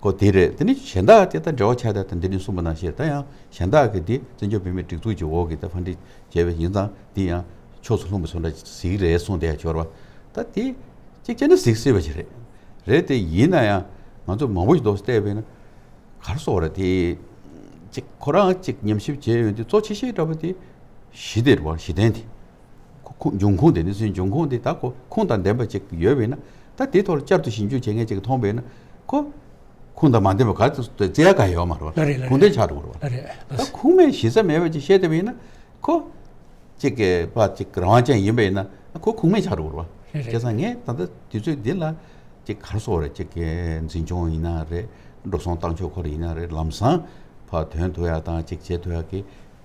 ཁོ་དེ་རེད། དེ་ནི་གཞན་དག་དེ་ད་འབྲེལ་བ་ཆགས་ད་ད་འདི་ནས་གསུངས་པ་ནང་བཞིན་ད་ཡང་གཞན་དག་གི་དེ་བཙན་བྱོལ་བོད་མིའི་སྒྲིག་འཛུགས་ཀྱི་འོག་གི་ད་ཕན་འབྲས་བྱས་པ་ཡིན་ཙང་དེ་ཡང་ཕྱོགས་སུ་ལྷུང་བའི་བཟོ་འདྲ་ཟིག་རེད་གསུངས་བསྡད་ཡ་ཆོར་བ། ད་དེ་གཅིག་བྱས་ན་གཟིགས་སྲིད་པ་ཞིག་རེད། རེད་དེ་ཡིན་ན་ཡང་ང་ཚོ་མང་པོ་ཞིག་འདུག་བལྟས་པས་ན་ག་རེ་ཟེར་དགོས་རེད། དེ་གཅིག་ཁོ་རང་གཅིག་ཉམས་ཞིབ་བྱས་ཡོང་དུས་གཙོ་ཆེ་ཤོས་འདྲ་པོ་དེ་གཞི་དེ་རེད་བ། གཞི་རྟེན་དེ། ཁོ་ཁོ་འབྱུང་ཁུངས་དེ་ནི་སུའི་འབྱུང་ཁུངས་དེ་ད་ཁོ་ཁུངས་དང་ལྡན་པ་ཅིག་ཡོད་པས་ན་ད་དེའི་ཐོག་ལ་བསྐྱར་དུ་ཞིབ་འཇུག་བྱེད་མཁན་ཅིག་མཐོང་པས་ན་ཁོ་ཁུངས་དང་མ་ལྡན་པ་ག་ཚོད་བཙལ་ཡ་ག་ཡོད་མ་རེད་བ། ལགས་རེད་ལགས་ཁུངས་ལྡན་ཆགས་འགྲོ་གི་རེད་བ། ལགས་རེད་ལགས་ད་སེ། ཁུངས་མེད་གཞི་རྩ་མེད་པ་ཅིག་བཤད་བསྡད་པ་ཡིན་ན་ཁོ་གཅིག་གི་ཕ་གཅིག་རང་དབང་ཅན་ཡིན་པ་ཡིན་ན་ཁོ་ཁུངས་མེད་ཆགས་འགྲོ་གི་རེད་བ། རེད་རེད། བྱས་ཙང་ངས་ད་ལྟ་དུས་ཚོད་འདི་ལ་གཅིག་ག་རེ་ཟེར་དགོས་རེད། གཅིག་གི་འཛིན་སྐྱོང་ཡིན་ན་རེད། འགྲོ་སོང་བཏང་ཕྱོགས་སྐོར་ཡིན་ན་རེད། ལམ་སང་ཕ་ཐོན་ཐུབ་ཡ་དང་གཅིག་བྱེད་ཐུབ་ཡ་གི་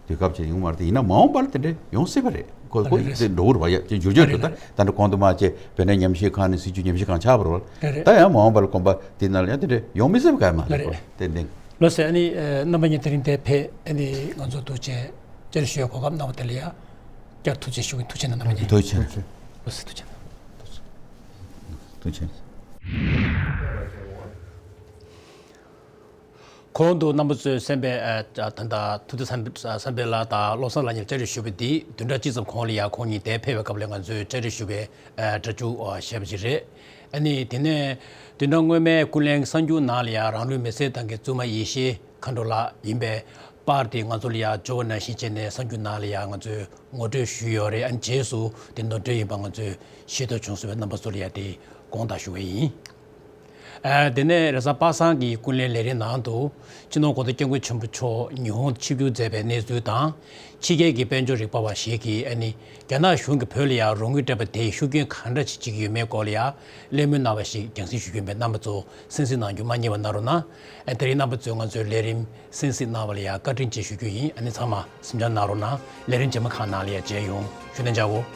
དུས་སྐབས་ཅིག་ཡོང་བ་རེད། ཡིན་ན་མ་འོངས་པར་དེ་འདྲ་ཡོང་སྲིད་པ་རེད། ཁོ་ཁོ་རེད་རེད། དེ་འགྲོ་གི་རེད་བ། ཡ་ཅིག་འགྱུར་བཅོས་རེད། འགྲོ་ད་རེད། ད་འདྲ་གོང་དུ་མ་ཅེ་བོད་ནས་ཉམས་ཞིབ་ཁང་ནས་སྲིད་བྱུས་ཉམས་ཞིབ་ཁང་ཆགས་པ་རེད་བ། རེད་རེད། ད་ཡང་མ་འོངས་པར་གོམ་པ་དེ་ནང་ལ་ཡང་དེ་འདྲ་ཡོང་མི་སྲིད་པ་ག་མ་རེད། རེད་རེད། ཁོ་ཏན་ཏན། ལགས་སེ། ཨ་ནི་ཨ་རྣམ་པ་གཉིས་དེ་རིང་འདིར་ཕེབས་ཨ་ནི་ང་ཚོ་ཐུགས་རྗེ་ཆེ། བཅར་ཞུ་བའི་གོ་སྐབས་གནང་བ་དེ་ལ་ཡ་བསྐྱར་ཐུགས་རྗེ་ཞུ་གི། ཐུགས་རྗེ་གནང་། རྣམ་པ་གཉིས་ཐུགས་རྗེ་ཆེ། ལགས་སེ། ཐུགས་རྗེ་གནང་། ཐུགས་རྗེ་ཆེ། གོང་དུ་རྣམ་པ་ཚོས་གསན་པའི་ཨ་ད་ལྟ་ཐུབ་བསྟན་བསམ་འཕེལ་ལགས་དང་བློ་བཟང་ལགས་གཉིས་བཅར་འདྲི་ཞུས་པ་འདི་བདུན་ཕྲག་གཅིག་ཙམ་གོང་ལ་ཡ་ཁོང་གཉིས་འདིར་ཕེབས་པའི་སྐབས་ལ་ང་ཚོས་བཅར་འདྲི་ཞུས་པའི་ཨ་སྒྲ་འཇུག་ཨ་བཤད་པ་ཅིག་རེད། ཨ་ནི་དེ་ནས་བདུན་ཕྲག་སྔོན་མའི་ཀུན་གླེང་གསར་འགྱུར་ནང་ལ་ཡ་རང་ལུས་མེ་སྲེག་བཏང་མཁན་བཙུན་མ་ཡེ་ཤེས་མཁའ་འགྲོ་ལགས་ཡིན་པའི་པར་དེ་ང་ཚོ་ལ་ཡ་འབྱོར་བ་ནང་བཞིན་བྱས་ནས་གསར་འགྱུར་ནང་ལ་ཡ་ང་ཚོས་ངོ་སྤྲོད་ཞུས་ཡོད་རེད། ཨ་ནི་རྗེས་སུ་དེ་ནོར་འཁྲུལ་ཡིན་པ་ང་ཚོས་ཤེས་རྟོགས་བྱུང་སོང་བས་རྣམ་པ་ཚོ་ལ་ཡ་དེ་དགོངས་དག་ཞུ་བ་ཡིན། ཨ་དེ་ནས་རེས་གཟའ་པ་སངས་ཀྱི་ཀུན་གླེང་ལས་རིམ་ནང་དུ་སྤྱི་ནོར་གོང་ས་སྐྱབས་མགོན་ཆེན་པོ་མཆོག་ཉི་ཧོང་ཆིབས་བསྒྱུར་མཛད་པའི་གནས་ཚུལ་དང་། ཕྱི་རྒྱལ་གྱི་དཔལ་འབྱོར་རིག་པ་བ་ཞིག་གིས་ཨ་ནི་རྒྱ་ནག་གཞུང་གིས་བོད་ལ་ཡང་རོགས་དངུལ་སྤྲད་པ་དེས་ཤུགས་རྐྱེན་གང་འདྲ་ཞིག་བྱེད་ཀྱི་ཡོད་མེད་སྐོར་ལ་ཡང་གླེང་མོལ་གནང་བ་ཞིག་རྒྱང་སྲིང་ཞུ་རྒྱུ་ཡིན་པས་རྣམ་པ་ཚོ་གསན་གཟིགས་གནང་རྒྱུ་མ་བསྙེལ་བ་གནང་རོགས་གནང་། ཨ་དེ་རིང་རྣམ་པ་ཚོས་ང་ཚོའི་ལས་རིམ་གསན་གཟིགས་གནང་བ་ལ་ཡང་བཀའ་དྲིན་ཆེ་ཞུ་རྒྱུ་ཡིན། ཨ་ནི་ཚང་མ་གཟིམ་འཇགས་གནང་རོགས་གནང་། ལས་རིམ་རྗེས་མ་ཁག་ནང་ལ་ཡང་མཇལ་ཡོང་། ཞུ་ནན་ཅག་གོ།